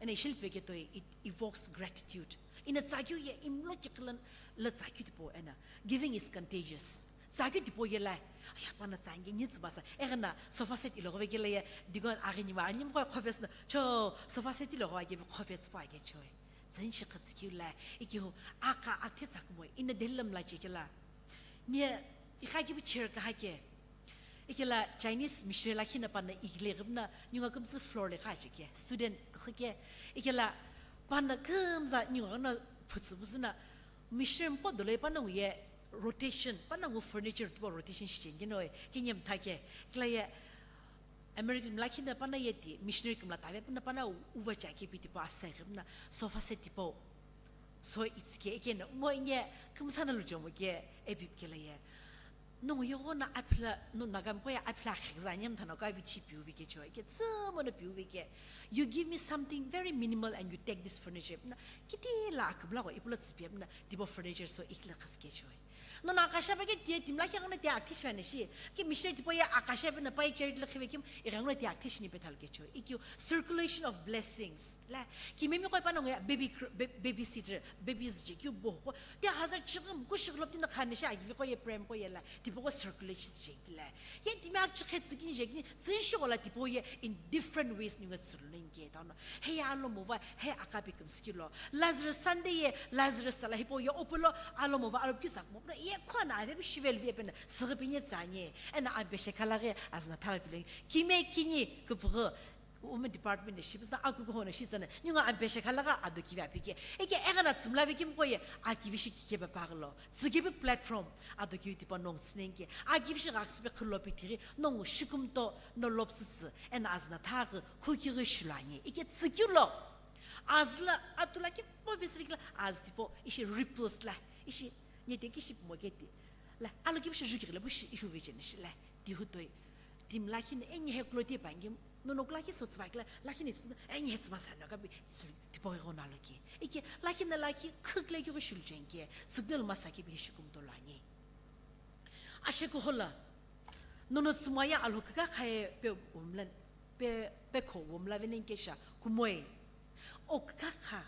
Ena ishil peke toi it evokes gratitude. Ina tsakyu ye imlo kikilan la tsakyu tipo ena. Giving is contagious. Tsakyu tipo ye la. Aya pana tsange ni tsibasa. Egana sofa set ilo veke la ye digon agi ni ma ani mo khopes na. Cho sofa set ilo ge bi khopes pa ke choi. Zinshi qhitsikeu la, ikihu, aka athe tsakumoi, ina delam la chekela. Nia, ikha kibu chair kaha ke. Ikela Chinese missionary lakhi na pana igile gibna, nyunga kumtsu floor le kache ke, student kaha ke. Ikela pana kumza nyunga na phutsu buzuna, missionary mpo dole pana nguye rotation, pana ngu furniture tipo rotation shichengino, kinyem thake. Kela ye, American mlakhi na pana yeti missionary kimla tave puna pana uva cha ke piti pa asai ke puna sofa set tipo so it's ke ke no mo inge kumsana lu jomo ke e bip ke la ye. No yo na apla no nagam ko ya apla khizanyam thano ka bi chi piu bi ke cho ke tsamo no piu bi ke. You give me something very minimal and you take this furniture. Na kiti la akbla ko ipula tsipia na tipo furniture so ikla khas ke cho. Nono akasha pa ke tie timla ke ngona tie aktish vane shi. Ke missionary tipo ye akasha pa na pai charity la khive kim, e ngona tie aktish ni petal ke cho. Ikyu circulation of blessings. La, ki memi koi pa no ya baby cr-, ba-, babysitter, babies je kyu bo ko. Tie hazar chigam ku shiglop tin khane shi agi ko ye prem ko ye la. Tipo ko circulation je la. Ye timi ak chikhe tsikin je kin, tsin shi ko la tipo ye in different ways ni ngat sulun ke ta no. He ya lo mo va, he akapi kum skilo. Lazarus Sunday ye, Lazarus sala hipo ye opolo, alo mo va, alo kisa mo. Ye khona ave bi shivel vi pen, sigi pinye tsanye. Ena ampe shekala ge, azna thaga pile. Kime kini, kupugho. Women department ne shibisa, aku ko hona shisana. Nyunga ampe shekala ga, ado kivi apike. Eke ega na tsimla vi kim ko ye, akivi shi kike ba paglo. Tsikibi platform, ado kivi tipo nong snenge. Akivi shi ga ksibe khlo pitiri, nong shikum to, no lop sitsi. Ena azna thaga, Khukighi shulani, ike tsükilo. Azla atula ki po visrikla, az tipo, ishi ripples la, ishi, nyete ki shi mo keti. La, alo ki bishi jukighi la, bushi ishu vijin shi la, ti hutoi. Tim lakhi na enye he kloti pangi, no no klaki so tsvakla, lakhi ni enye he tsvasa no ka bi, su, tipo go na lo ki. Ike, lakhi na lakhi, khukle ki go shul jenge, tsükdel masa ki bi shikum to lani. Ashe ko hola, nono tsumaya alho kaka khaye pe umlan, pe, pe kho umla venen kesha, kumoi. O kaka kha,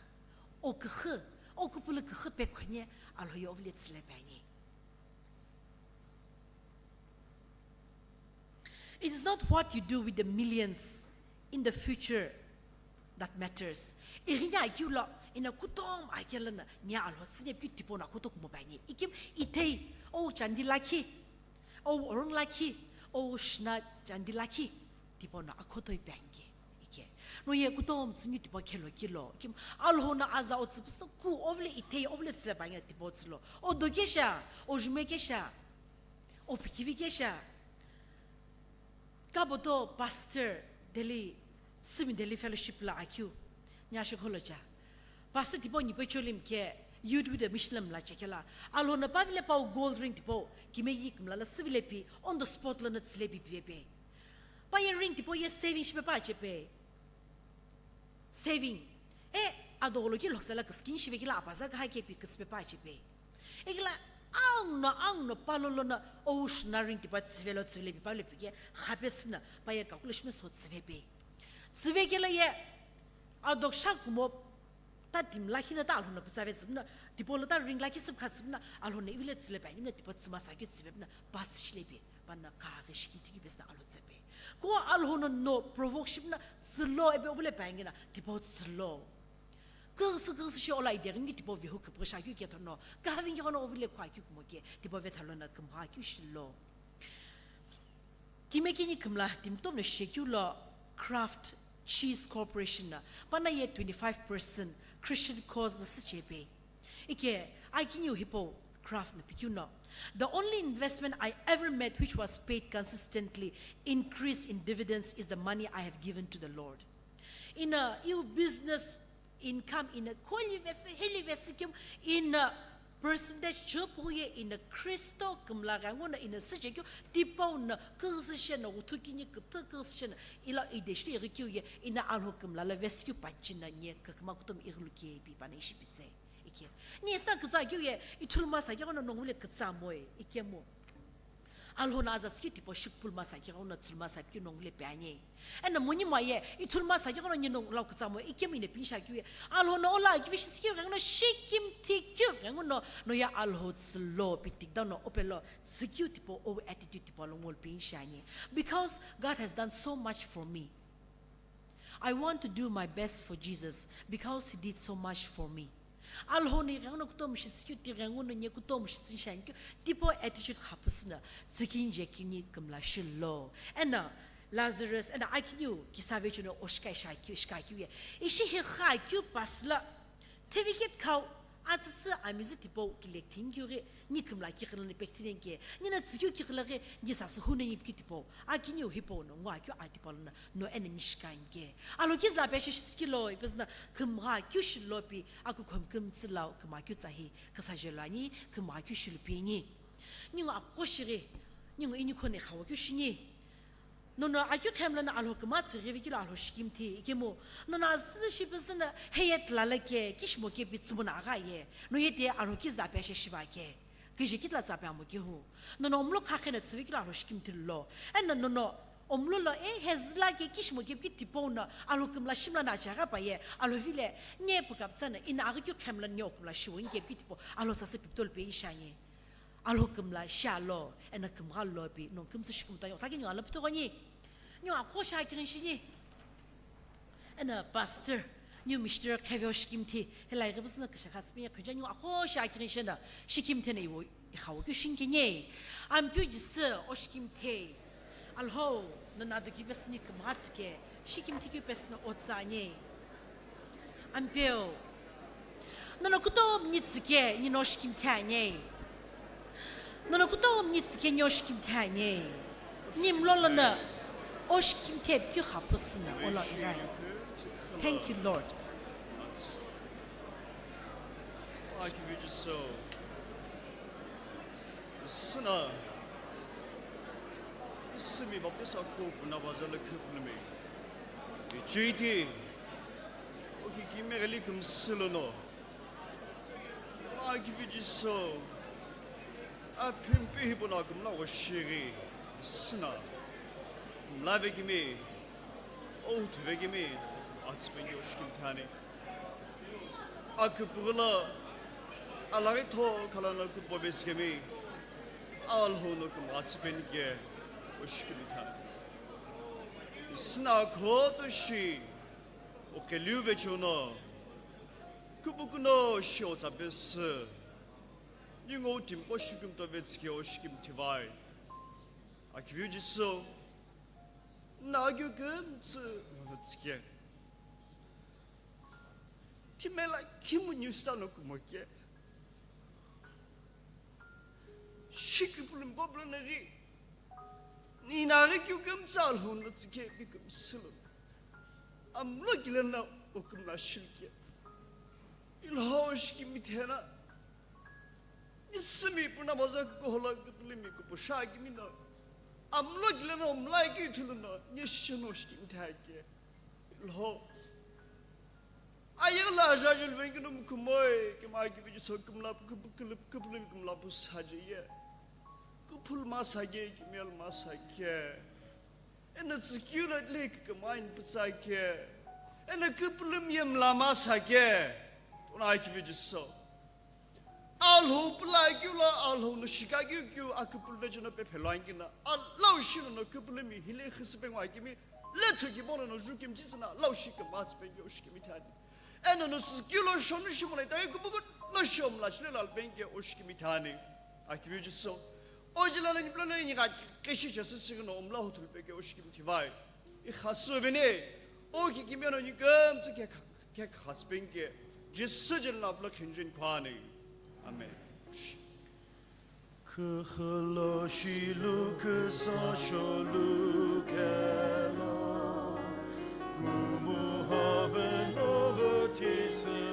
o kha, o kupulu kha pe khonye alho yo vle tsile bani. It is not what you do with the millions in the future that matters. Ighini akeu lo, ina kutom akela na, nia alho tsine pi tipo na kutok mo bani. Ikim itei, o chandi lakhi, o orang lakhi, o shna chandi lakhi, tipo na akoto ipangi. Ike. No ye kutom tsini tipo kelo kilo. Kim alho na aza o tsipsto ku ovle itei, ovle tsile bani tipo tsilo. O dokesha, o jumekesha, o pikivikesha. Kaboto pastor Delhi, Simi Delhi fellowship la akeu. Nya shokolocha. Pastor tipo ni pecholim ke youth with a mission la chekela. Alona pavile pau gold ring tipo, kime yik mla la sivile pi, on the spot la na tsile pi pi pe. Pa ye ring tipo ye saving shipe pa chepe. Saving. E, adogolo ki loksala kiskin shive kila apaza ka hake pi kispe pa chepe. Ikila ang no, ang no, palolo na, o shna ring tipa tsivelo tsivile pi pale pi ke, khapesna, pa ye kakule shme so tsive pe. Tsive kila ye, adok sha kumo, ta tim lakhi na ta alhona pisa ve sibna, tipo lo ta ring lakhi sib kha sibna, alhona ivile tsile pa, nimna tipo tsima sa ke tsive na, pa tsile pi. Pana kaghi shikimthi kibesna alo tsepe. Ko alhono no provoke shipna tsilo ebe ovule bangina, tipo tsilo. Kaghi kaghi shi ola ideghi ngi tipo vihu kipghi shakyu kethono. Kahavingi kono ovule khwakyu kumoke, tipo vethalona kimhakyu shilo. Kime kini kimla, timtom no shekyu lo Kraft Cheese Corporation na, pana ye twenty-five percent Christian cause na sichepe. Ike, akiniu hipau Kraft na pikeu no, The only investment I ever made which was paid consistently, increase in dividends, is the money I have given to the Lord. Ina iu business income ina kholi vesi, heli vesi kim ina percentage chupughi ye ina Kristo kümla ghenguno ina süchekeu tipau na kughisishe na uthu kini kütü kughisishe na ila ideshli ighikeu ye ina Alhou kümla la vesikeu pachina nye kakuma kutomo ighilu ke pi pana ishi pitse. Ike. Ni esa kütsa keu ye ithulu masa keghono nongule kütsa moe, ikemu. Alhou no aza sikeu tipau shikupulu masa keghono tsulu masa pikeu nongule pe anye. Ena money mo ye ithulu masa keghono nye nongu lau kütsa moe, ikemu ina pinisha keu ye. Alhou no ola kivishi sikeu ghenguno shikimthi keu ghenguno no ya Alhou tsülo pitik down no opelo sikeu tipau o attitude tipau lo ngol pinisha anye. Because God has done so much for me. I want to do my best for Jesus because he did so much for me. Alhou ni ghenguno kutomo shi sikeu ti ghenguno nye kutomo shi tsishan keu tipau attitude khapusuna tsikin je kini kümla shilo. Ena Lazarus, ena akiniu kisa vechuno oshkai shakeu, shakeu ye. Ishi hi khakeu pasla. Tevikit khau, atsütsü amizi tipau kilek thingkeu ghi, ni kümla kiqilani pekthinen ke, ni na tsükeu kiqila ghi, ni sasü hune ni pikeu tipau, akiniu hipau no ngua keu a tipau lona, no ena ni shikan ke. Alo kizla pe shi shitsükilo, ipezna kümgha keu shilo pi, aku khom kümtsü lau, kümgha keu tsahi, küsa jelo ani, kümgha keu shilu pi ni. Ni ngo akho shighi, ni ngo ini khone khawa keu shini. Nono akeu khemlana Alhou kümgha tsüghivi kilo Alhou shikimthi ikemu. Nono asüsü shipüsüna heyet lala ke kishimo ke pitsümuna agha ye. No ye te Alhou kizla pe she shiva ke. Kije kitla tsa pe amo ke hu. Nono omlo khakhena tsüvi kilo Alhou shikimthi lo. Ena nono omlo lo e hezla ke kishimo ke pi tipau na Alhou kümla shimla na achaga pa ye. Alhou vile nye pukaptsana ina aghi keu khemlana nye okümla shiwo nye pi tipau. Alhou sasü piptol pe inshanye. Alhou kümla shialo, ena kümgha lo pi, nong kümtsü shikimta yo, thaki nyo ala putogoni. Nyo akho sha kirin shini. Ena pastor, new missionary keveo shikimthi, hela ighi busna kisha khatspi ya khuja nyo akho sha kirin shina, shikimthi na iwo, ikhawo keu shinke nye. Ampeu Jisü, o shikimthi. Alhou, nono ado keu pesüni kümgha tsüke, shikimthi keu pesüna otsa nye. Ampeu. Nono kutomo ni tsüke, ni no shikimthi anye. Nono kutomo ni tsüke, ni o shikimthi anye. Ni mlolo na o shikimthi keu khapusüna, ola irai. Thank you, Lord. Thank you, Jesus. Sina, simi baptisa ko puna baza la khupnumi. Ichiti, o ki ki me gali kum silono. Akivi Jisu, a pimpi hipuna kumla washiri. Sina, mla vekimi, o utu vekimi, atsi pengi oshkim tani. Aküpüghüla alaghi tho khalano küpobeskemi, Alhou no kümgha tsüpenike oshikimithani. Sina khoto shi, oqheliu vechuno, küpükuno shi otsapesü, ningo timqo shikimto vetsike oshikimithivai. Aküviu Jisu, nagyu kümtsü mono tsike. Timela kimu niusa no kumoke. Shikipulum goblo naghi. Ni naghi kyu kümtsü Alhou no tsike bi kümsülo. Amlo kilena okumla shilke. Ilho shikimithena. Isimi puna maza kukohola kupulumi kupo shakimino. Amlo kilena omlai ki thuluno. Ni shino shikimithake. Ilho. Ayegla ajaajeli vengino mukumoi, kima kivi Jisu kümla, küp-, külüp-, küpülümi kümla pusaje ye. Küphul masage, kimel masage. Ena tsükilo lek kamain putsage. Ena küpülümi yemla masage. Tuna kivi Jisu. Alhou pula keu lo, Alhou no shika keu keu, aküpülü vechino pephelo angina. Alau shino no küpülümi hile khisipe ngwa kimi, lethu ki bono no jukim jitsina, alau shikima tsipengeo shikimithani. Eno no tsükilo shonu shimona itaye kubuku no shomla chile lalpengeo shikimithani. Akivi Jisu. Ojila na niplo na ni ga keshi chasisi no omla hotul pengeo shikimithivai. Ikhasu vene, o ki kimeno ni gam tsike kha-, ke khatspenke, Jisu jin la vlok henjin kwani. Amen. Kükülo shilu küsa sholu kelo, kumuha veno vüthisü